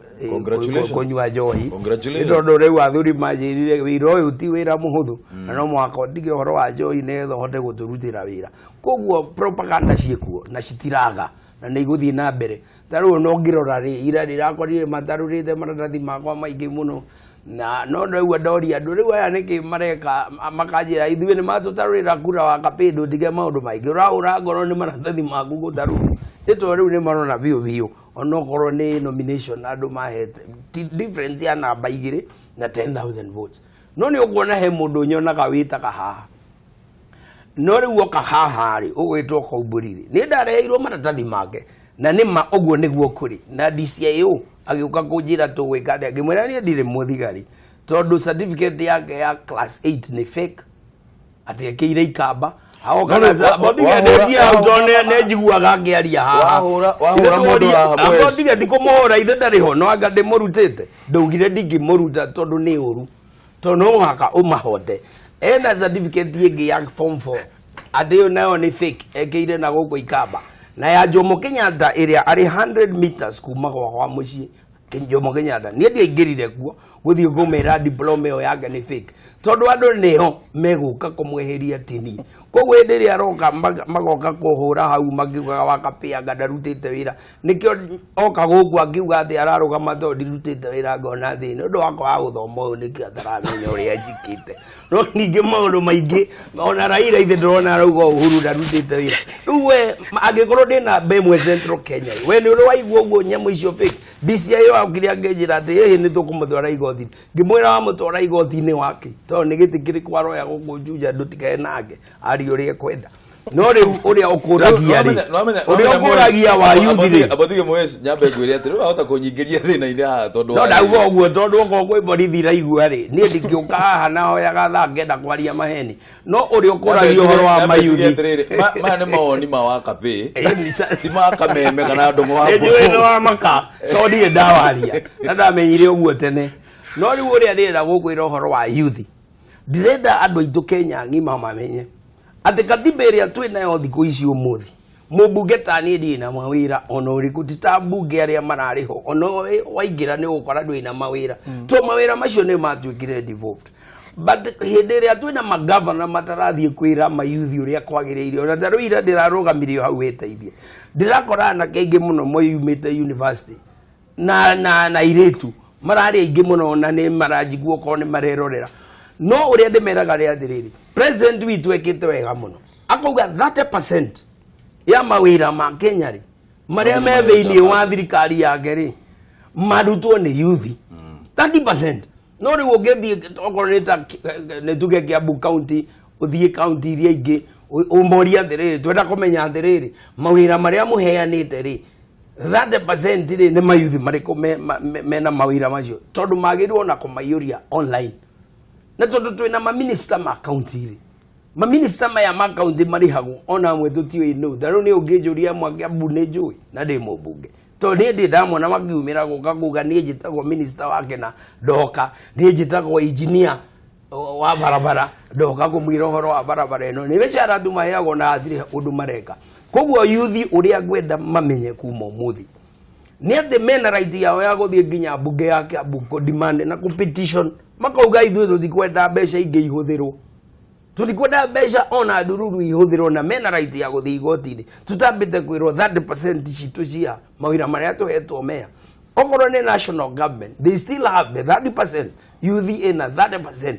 kũnyua njohi. Nĩ tondũ rĩu athuri manjĩrire wĩra ũyũ ti wĩra mũhũthũ na no mũhaka ũtige ũhoro wa njohi nĩgetha ũhote gũtũrutĩra wĩra. Koguo propaganda ciĩkuo na citiraga na nĩ igũthiĩ na mbere. Ta rĩu ona ũngĩrora rĩ, ira rĩrakorire matarũrĩte maratathi makwa maingĩ mũno. Na no rĩu ndoria andũ rĩu aya nĩkĩ mareka, makanjĩra ithuĩ nĩ matũtarũrĩra kura wa Kapĩndũ ndige maũndũ maingĩ, ũrahũra ngoro nĩ maratathi maku gũtarũrwo. Nĩ tondũ rĩu nĩ marona biũ biũ onokorwo nĩ nomination andũ mahete difference ya namba 2 na 10,000 votes. No nĩ ũkuona he mũndũ nyonaga wĩtaga haha, no rĩu oka haha rĩ ũgwĩtwo Koimbũri rĩ, nĩ ndareheirwo maratathi make na nĩ ma ũguo nĩguo kũrĩ. Na DCIO agĩũka kũnjĩra tũgwĩka atĩa, ngĩmwĩra niĩ ndirĩ mũthigari tondũ certificate yake ya class 8 nĩ fake, atĩ ekĩire ikamba. No, nĩ njiguaga ngĩaria haha. Wahũra mũndũ haha, Mũheci. Ndige ti kũmũhũra, ithe ndarĩ ho, no anga ndĩmũrutĩte. Ndaugire ndingĩmũruta tondũ nĩ ũru, tondũ no mũhaka ũmahote. Ena certificate ĩngĩ ya form 4 atĩ ĩyo nayo nĩ fake, ekĩire na gũkũ ikamba. Na ya Jomo Kenyatta ĩrĩa arĩ 100 meters kuma gwakwa mũciĩ Jomo Kenyatta, niĩ ndiaingĩrire kuo gũthiĩ kũmĩra diploma ĩyo yake nĩ fake, tondũ andũ nĩo megũka kũmweheria tini. Koguo hĩndĩ ĩrĩa aroka magoka kũhũra hau makiugaga Wakapĩ anga ndarutĩte wĩra, nĩkĩo oka gũkũ akiuga atĩ ararũgama tondũ ndirutĩte wĩra, ngona thĩ nĩ ũndũ wakwa wa gũthoma ũyũ nĩkĩo ataramenya ũrĩa njikĩte. No ningĩ maũndũ maingĩ ona Raila ithe ndĩrona arauga Uhuru ndarutĩte wĩra. Rĩu we angĩkorwo ndĩ namba ĩmwe Central Kenya, we nĩ ũrĩ waigua ũguo nyamũ icio fake? DCIO okire akĩnjĩra atĩ ĩhĩ nĩ tũkũmũtwara igoti-inĩ. Ngĩmwĩra wamũtwara igoti-inĩ wake tondũ nĩ gĩtĩ kĩrĩkũ aroya gũkũ Juja ndũtikae nake arie ũrĩa ekwenda. No rĩu ũrĩa ũkũragia rĩ, ũrĩa ũkũragia wa youth rĩ, Abatige Mũheci, nyambe ngwĩre atĩ rĩu wahota kũnyingĩria thĩna-inĩ haha tondũ no ndauga ũguo tondũ okorwo kwĩ borithi iraigua rĩ, niĩ ndingĩũka haha na hoyaga thaa ngenda kwaria maheni. No ũrĩa ũkũragia ũhoro wa mayuthi, maya nĩ mawoni ma Wakapĩ, ti ma Kameme kana Ndũng'ũ wa Nĩnjũĩ nĩ wa maka tondũ ndirĩ ndawaria na ndamenyire ũguo tene. No rĩu ũrĩa ndĩrenda gũkwĩra ũhoro wa youth, ndĩrenda andũ aitũ Kenya ng'ima mamenye atĩ katiba ĩrĩa twĩ nayo thikũ ici ũmũthĩ, mũmbunge ta niĩ ndirĩ na mawĩra ona ũrĩkũ, ti ta mbunge arĩa mararĩ ho, ona waingĩra nĩ ũgũkora ndũrĩ na mawĩra, to mawĩra macio nĩ matuĩkire devolved. But hĩndĩ ĩrĩa twĩna magavana matarathiĩ kwĩra mayuthi ũrĩa kwagĩrĩire, ona ta rĩu ira ndĩrarũgamirie hau wĩteithie, ndĩrakora anake aingĩ mũno moimĩte university na airĩtu mararĩ aingĩ mũno na nĩ maranjigua okorwo nĩ marerorera. No ũrĩa ndĩmeraga rĩ atĩrĩrĩ, president witũ ekĩte wega mũno, akauga 30% ya mawĩra ma Kenya rĩ marĩa me thĩinĩ wa thirikari yake rĩ marutwo nĩ youth 30%. No rĩu ũngĩthiĩ okorwo nĩ ta nĩ tuge Kiambu county, ũthiĩ county iria ingĩ ũmorie atĩrĩrĩ, twenda kũmenya atĩrĩrĩ mawĩra marĩa mũheanĩte rĩ 30% rĩ nĩ mayuthi marĩkũ mena mawĩra macio, tondũ magĩrĩirwo na kũmaiyũria online. Na tondũ twĩna maminista ma county rĩ, maminista maya ma county marĩhagwo ona amwe tũtiũĩ nũ. Ta rĩu nĩ ũngĩnjũria amwe a Kiambu nĩ njũĩ na ndĩ mũmbunge, tondũ niĩ ndĩ ndamona makiumĩra gũka kuga niĩ njĩtagwo minista wake na ndoka, niĩ njĩtagwo engineer. Wa barabara ndoka kũmwĩra ũhoro wa barabara ĩno nĩ mĩcara andũ maheagwo na hatirĩ ũndũ mareka. Koguo yuthi ũrĩa ngwenda mamenye kuma ũmũthĩ nĩ atĩ mena right yao ya gũthiĩ nginya mbunge ya Kiambu kũ demand na kũ petition, makauga ithuĩ tũtikwenda mbeca ingĩ ihũthĩrwo, tũtikwenda mbeca ona ndururu ihũthĩrwo, na mena right ya gũthiĩ igoti-inĩ tutambĩte kwĩrwo 30% citũ cia mawĩra marĩa tũhetwo mea. Okorwo nĩ national government, they still have the 30%. Youth ĩna 30%.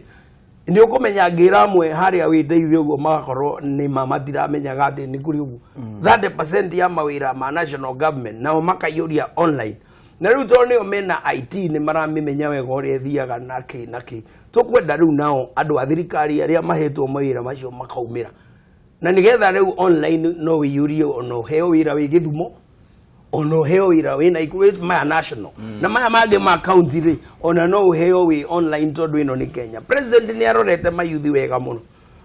Nĩ ũkũmenya ngĩra amwe harĩa wĩteithio ũguo magakorwo nĩ ma matiramenyaga atĩ nĩ kũrĩ ũguo 30% ya mawĩra ma national government, nao makaiyũria online. Na rĩu tondũ nĩo mena IT, nĩ maramĩmenya wega ũrĩa ĩthiaga na kĩ na kĩ. Tũkwenda rĩu nao andũ a thirikari arĩa mahetwo mawĩra macio makaumĩra, na nĩgetha rĩu online no wĩiyũrie, ona ũheo wĩra wĩ Gĩthumo, ona ũheo wĩra wĩ Naikuru, maya national na maya mangĩ ma county rĩ, ona no ũheo wĩ online tondũ ĩno nĩ Kenya. President nĩ arorete mayuthi wega mũno,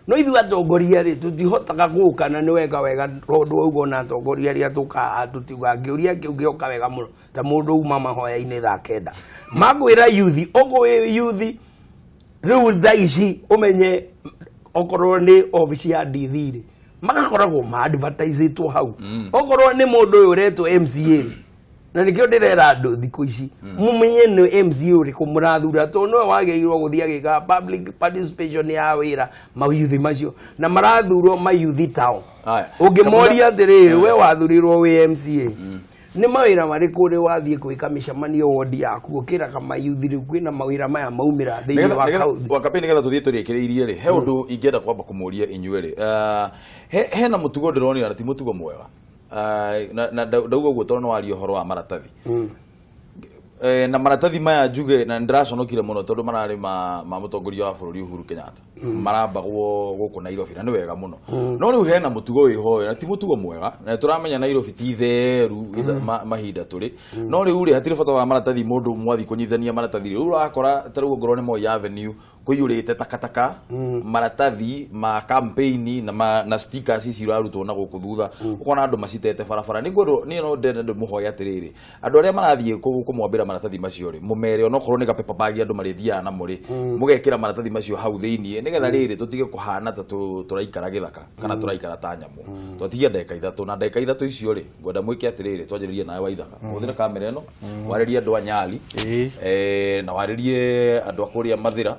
no ithuĩ atongoria rĩ, tũtihotaga gũka na nĩ wega wega tondũ wauga ona atongoria arĩa tũkaga tũtiuga ngĩũria kĩu gĩoka wega mũno ta mũndũ uma mahoya-inĩ thaa 9 makwĩra yuthi ũguo wĩ yuthi. Rĩu thaa ici ũmenye okorwo nĩ obici ya DD rĩ, magakoragwo ma advertisĩtwo hau. Okorwo nĩ mũndũ ũyũ ũretwo MCA, na nĩkĩo ndĩrera andũ thikũ ici mũmenye nĩ MCA ũrĩkũ mũrathura, tondũ nĩwe wagĩrĩirwo gũthiĩ agĩkaga public participation ya wĩra mayuthi macio na marathurwo mayuthi tao. Aya. Ũngĩmoria atĩrĩrĩ, we wathurirwo wĩ MCA, nĩ mawĩra marĩkũ ũrĩ wathiĩ gwĩka mĩcemanio wondi yaku ũkĩraga mayuthi rĩu kwĩna mawĩra maya maumĩra thĩinĩ wa kaunti? Wakapĩ, nĩgetha tũthiĩ tũrĩkĩrĩirie rĩ, he ũndũ ingĩenda kwamba kũmũria inyuĩ rĩ. Hena mũtugo ndĩronire na ti mũtugo mwega. Na ndauga ũguo tondũ nĩ waria ũhoro wa maratathi. Na maratathi maya njuge na ndĩraconokire mũno tondũ mararĩ ma mũtongoria wa bũrũri Uhuru Kenyatta, marambagwo gũkũ Nairobi, na nĩ wega mũno. No rĩu hena mũtugo wĩho ũyũ na ti mũtugo mwega, na tũramenya Nairobi ti theru mahinda tũrĩ. No rĩu rĩ, hatirĩ bata wa maratathi mũndũ mwathi kũnyitithania maratathi. Rĩu ũrakora ta rĩu ongorwo nĩ Moi Avenue kũiyũrĩte takataka, maratathi ma campaign na stickers ici irarutwo na gũkũ thutha, ũkona andũ macitete barabara. Nĩ ngwendwo niĩ no ndende ndĩmũhoe atĩrĩrĩ, andũ arĩa marathiĩ kũmwambĩra maratathi macio rĩ, mũmere onokorwo nĩ gapaper bag andũ marĩthiaga namo rĩ, mũgekĩra maratathi macio hau thĩiniĩ, nĩgetha rĩrĩ tũtige kũhana ta tũraikara gĩthaka kana tũraikara ta nyamũ. Twatigia ndagĩka 3, na ndagĩka 3 icio rĩ, ngwenda mwĩke atĩrĩrĩ, twanjĩrĩrie nawe Waithaka, hũthĩra kamera ĩno warĩrie andũ a Nyali, na warĩrie andũ a kũrĩa Mathĩra,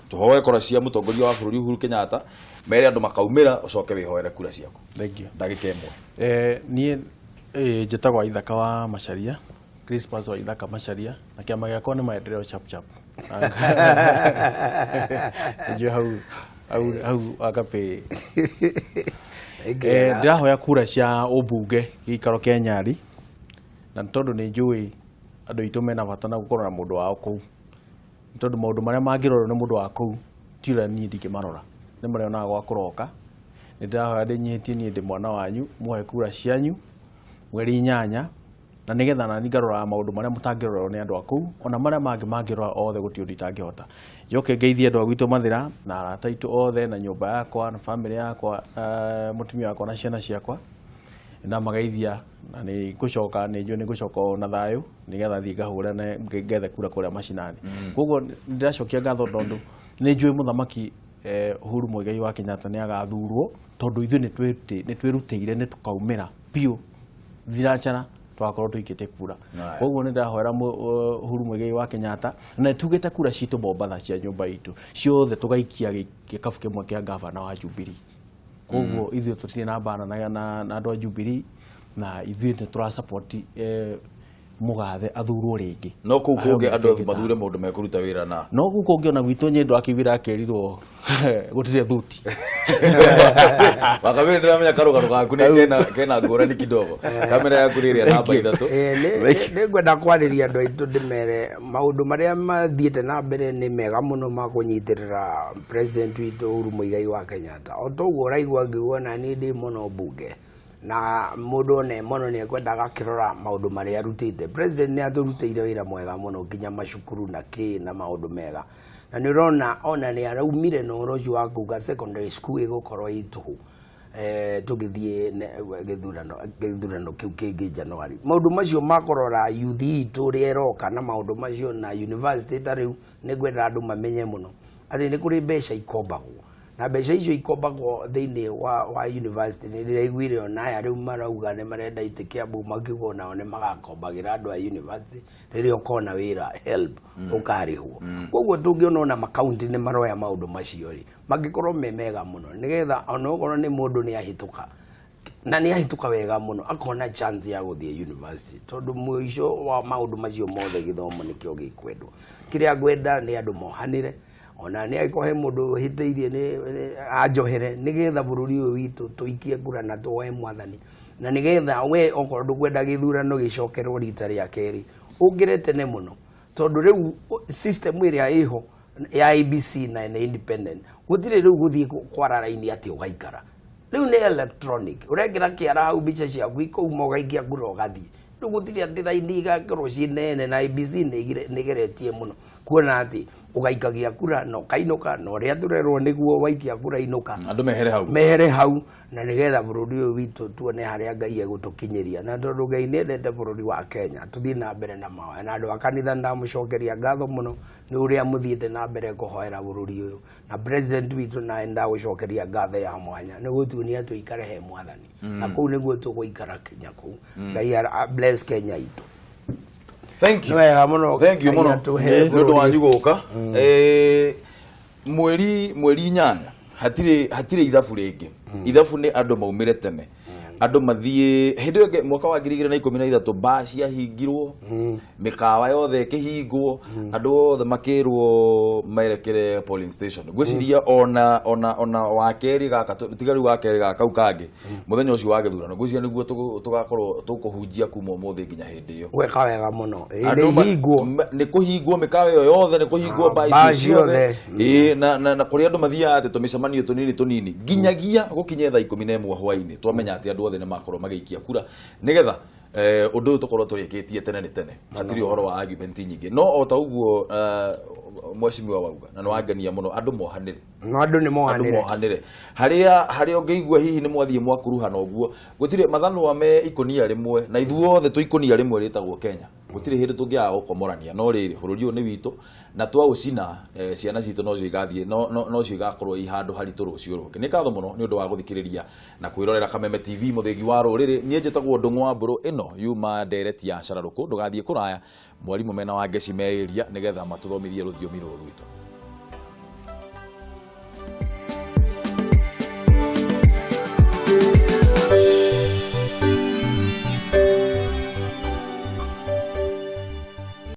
tũhoe kura cia mũtongoria wa bũrũri Uhuru Kenyatta, mere andũ makaumĩra, ũcoke wĩhoere kura ciaku. Thank you. Ndagĩka 1. Niĩ njĩtagwo Ithaka wa Macharia, Crispus wa Ithaka Macharia, na kĩama gĩakwa nĩ Maendeleo Chap Chap. Njũĩ hau hau hau Wakapĩ. Ndĩrahoya kura cia ũmbunge gĩikaro kĩa Nyali, na nĩ tondũ nĩ njũĩ andũ aitũ mena bata na gũkorwo na mũndũ wao kũu, nĩ tondũ maũndũ marĩa mangĩrorwo nĩ mũndũ wa kũu ti ũrĩa niĩ ndingĩmarora, nĩ marĩonaga gwa kũroka. Nĩ ndĩrahoya ndĩnyihĩtie, niĩ ndĩ mwana wanyu, mũhe kura cianyu mweri 8, na nĩgetha nani ngaroraga maũndũ marĩa mũtangĩrorerwo nĩ andũ a kũu, ona marĩa mangĩ mangĩrora othe gũtirĩ ũndũ itangĩhota. Njoke ngeithie andũ a gwitũ Mathĩra na arata aitũ othe na nyũmba yakwa na famĩlĩ yakwa, mũtumia wakwa na ciana ciakwa. Ndamageithia na nĩ ngũcoka, nĩ njũĩ nĩ ngũcoka o na thayũ nĩgetha thiĩ ngahũrane ngethe kura kũrĩa macinani. Koguo ndĩracokia ngatho tondũ nĩ njũĩ mũthamaki Uhuru Muigai wa Kenyatta nĩ agathurwo, tondũ ithuĩ nĩ twĩrutĩire, nĩ tũkaumĩra biũ thiracara twakorwo tũikĩte kura. Koguo nĩ ndĩrahoera Uhuru Muigai wa Kenyatta, na tugĩte kura citũ Mombatha cia nyũmba itũ ciothe tũgaikia gĩkabu kĩmwe kĩa gavana wa Jubilee. Koguo ithuĩ tũtirĩ na mbara na andũ a Jubilee, na ithuĩ nĩ tũra support mũgathe athurwo rĩngĩ. No kũu kũngĩ andũ mathure mũndũ mekũruta wĩra na No kũu kũngĩ ona gwitũ Nyendo akiugire akĩrirwo gũtirĩ thuti. Wakabiri, ndĩramenya karũgano gaku nĩ kena ngũrani kidogo. Kamera yaku rĩrĩa namba 3. Nĩ ngwenda kwarĩria andũ aitũ ndĩmere maũndũ marĩa mathiĩte na mbere nĩ mega mũno ma kũnyitĩrĩra president witũ Uhuru Muigai wa Kenyatta. O toguo ũraigua ngĩuga na niĩ ndĩ mũno mbunge, na mũndũ one mũno nĩ ekwendaga akĩrora maũndũ marĩa arutĩte. President nĩ atũrutĩire wĩra mwega mũno nginya macukuru na kĩ na maũndũ mega, na nĩ ũrona ona nĩ araumire na ũhoro ũcio wa kuga secondary school ĩgũkorwo ĩ tũhũ tũgĩthiĩ gĩthurano kĩu kĩngĩ January. Maũndũ macio ma kũrora youth itũ ũrĩa ĩroka na maũndũ macio na university ta rĩu nĩ ngwenda andũ mamenye mũno. Atĩ nĩ kũrĩ mbeca ikombagwo, na mbeca icio ikombagwo thĩinĩ wa university. Nĩ ndĩraiguire ona aya rĩu marauga nĩ marenda itĩ Kiambu, makiuga onao nĩ magakombagĩra andũ a university rĩrĩa ũkona wĩra HELB ũkarĩhwo. Koguo tũngĩona ona makaunti nĩ maroya maũndũ macio rĩ, mangĩkorwo me mega mũno, nĩgetha ona okorwo nĩ mũndũ nĩ ahĩtũka na nĩ ahĩtũka wega mũno, akona chance ya gũthiĩ university, tondũ mũico wa maũndũ macio mothe gĩthomo nĩkĩo gĩkwendwo. Kĩrĩa ngwenda nĩ andũ mohanĩre, ona nĩ angĩkorwo he mũndũ ũhĩtĩirie nĩ anjohere, nĩgetha bũrũri ũyũ witũ tũikie kura na tuoe mwathani, na nĩgetha we okorwo ndũkwenda gĩthurano gĩcokerwo rita rĩa kerĩ, ũngĩre tene mũno, tondũ rĩu system ĩrĩa ĩho ya IEBC na nĩ independent, gũtirĩ rĩu gũthiĩ kwara raini atĩ ũgaikara. Rĩu nĩ electronic, ũrekĩra kĩara hau, mbica ciaku ikauma, ũgaikia kura, ũgathiĩ. Rĩu gũtirĩ atĩ raini igakorwo ciĩ nene, na IEBC nĩ ĩgeretie mũno kuona atĩ ũgaikagia kura na ũkainũka, na ũrĩa tũrerwo nĩguo waikia kura inũka. Andũ mehere hau. Mehere hau, na nĩgetha bũrũri ũyũ witũ tuone harĩa Ngai egũtũkinyĩria. Na tondũ Ngai nĩ endete bũrũri wa Kenya, tũthiĩ na mbere na mahoya. Na andũ a kanitha, ndamũcokeria ngatho mũno nĩ ũrĩa mũthiĩte na mbere kũhoera bũrũri ũyũ, na president witũ naye ndagũcokeria ngatho ya mwanya nĩ gũtuonia tũikare he mwathani, na kũu nĩguo tũgũikara kinya kũu. Ngai bless Kenya itũ. Thank you. Nĩ wega mũno. Thank you Ngai mũno atũhe nĩ ũndũ bũrũri. Wanyu gũka. Mweri 8 hatirĩ ithabu rĩngĩ. Ithabu nĩ andũ maumĩre tene, andũ mathiĩ hĩndĩ ĩyo ĩngĩ. Mwaka wa 2013 mbaa ciahingirwo, mĩkawa yothe ĩkĩhingwo, andũ othe makĩrwo merekere polling station. Ngwĩciria ona wa kerĩ gaka tiga rĩu wa kerĩ gaka kau kangĩ, mũthenya ũcio wa gĩthurano, ngwĩciria nĩguo tũgakorwo tũkũhunjia kuma ũmũthĩ nginya hĩndĩ ĩyo. Gweka wega mũno. Ĩĩ, Andũ nĩ hingwo. Nĩ kũhingwo mĩkawa ĩyo yothe, nĩ kũhingwo Ah, mbaa mbaa icio ciothe. Ciothe. Ĩĩ, na kũrĩa andũ mathiaga atĩ tũmĩcemanio tũnini tũnini nginyagia gũkinye thaa 11 hwainĩ, twamenya atĩ andũ othe nĩ makorwo magĩikia kura, nĩgetha ũndũ ũyũ tũkorwo tũrĩkĩtie tene nĩ tene. Hatirĩ ũhoro wa argument nyingĩ, no o ta ũguo mheshimiwa wauga na nĩ wangenia mũno, andũ mohanĩre. No andũ nĩ Andũ mohanĩre. Mohanĩre harĩa ũngĩigua hihi nĩ mwathiĩ mwakuruhana ũguo, gũtirĩ mathanwa me ikũnia rĩmwe, na ithuothe twĩ ikũnia rĩmwe rĩtagwo Kenya. Gũtirĩ hĩndĩ tũngĩaga gũkomorania, no rĩrĩ, bũrũri ũyũ nĩ witũ na twaũcina, ciana citũ nocio igathiĩ nocio igakorwo i handũ haritũ rũciũ rũngĩ. Nĩ ngatho mũno nĩ ũndũ wa gũthikĩrĩria na kwĩrorera Kameme TV, mũthĩgi wa rũrĩrĩ. Niĩ njĩtagwo Ndũng'ũ wa Mbũrũ. Ĩno yuma ndereti ya cararũkũ. Ndũgathiĩ kũraya, mwarimũ mena Wangeci me ĩria nĩgetha matũthomithie rũthiomi rũrũ rwitũ.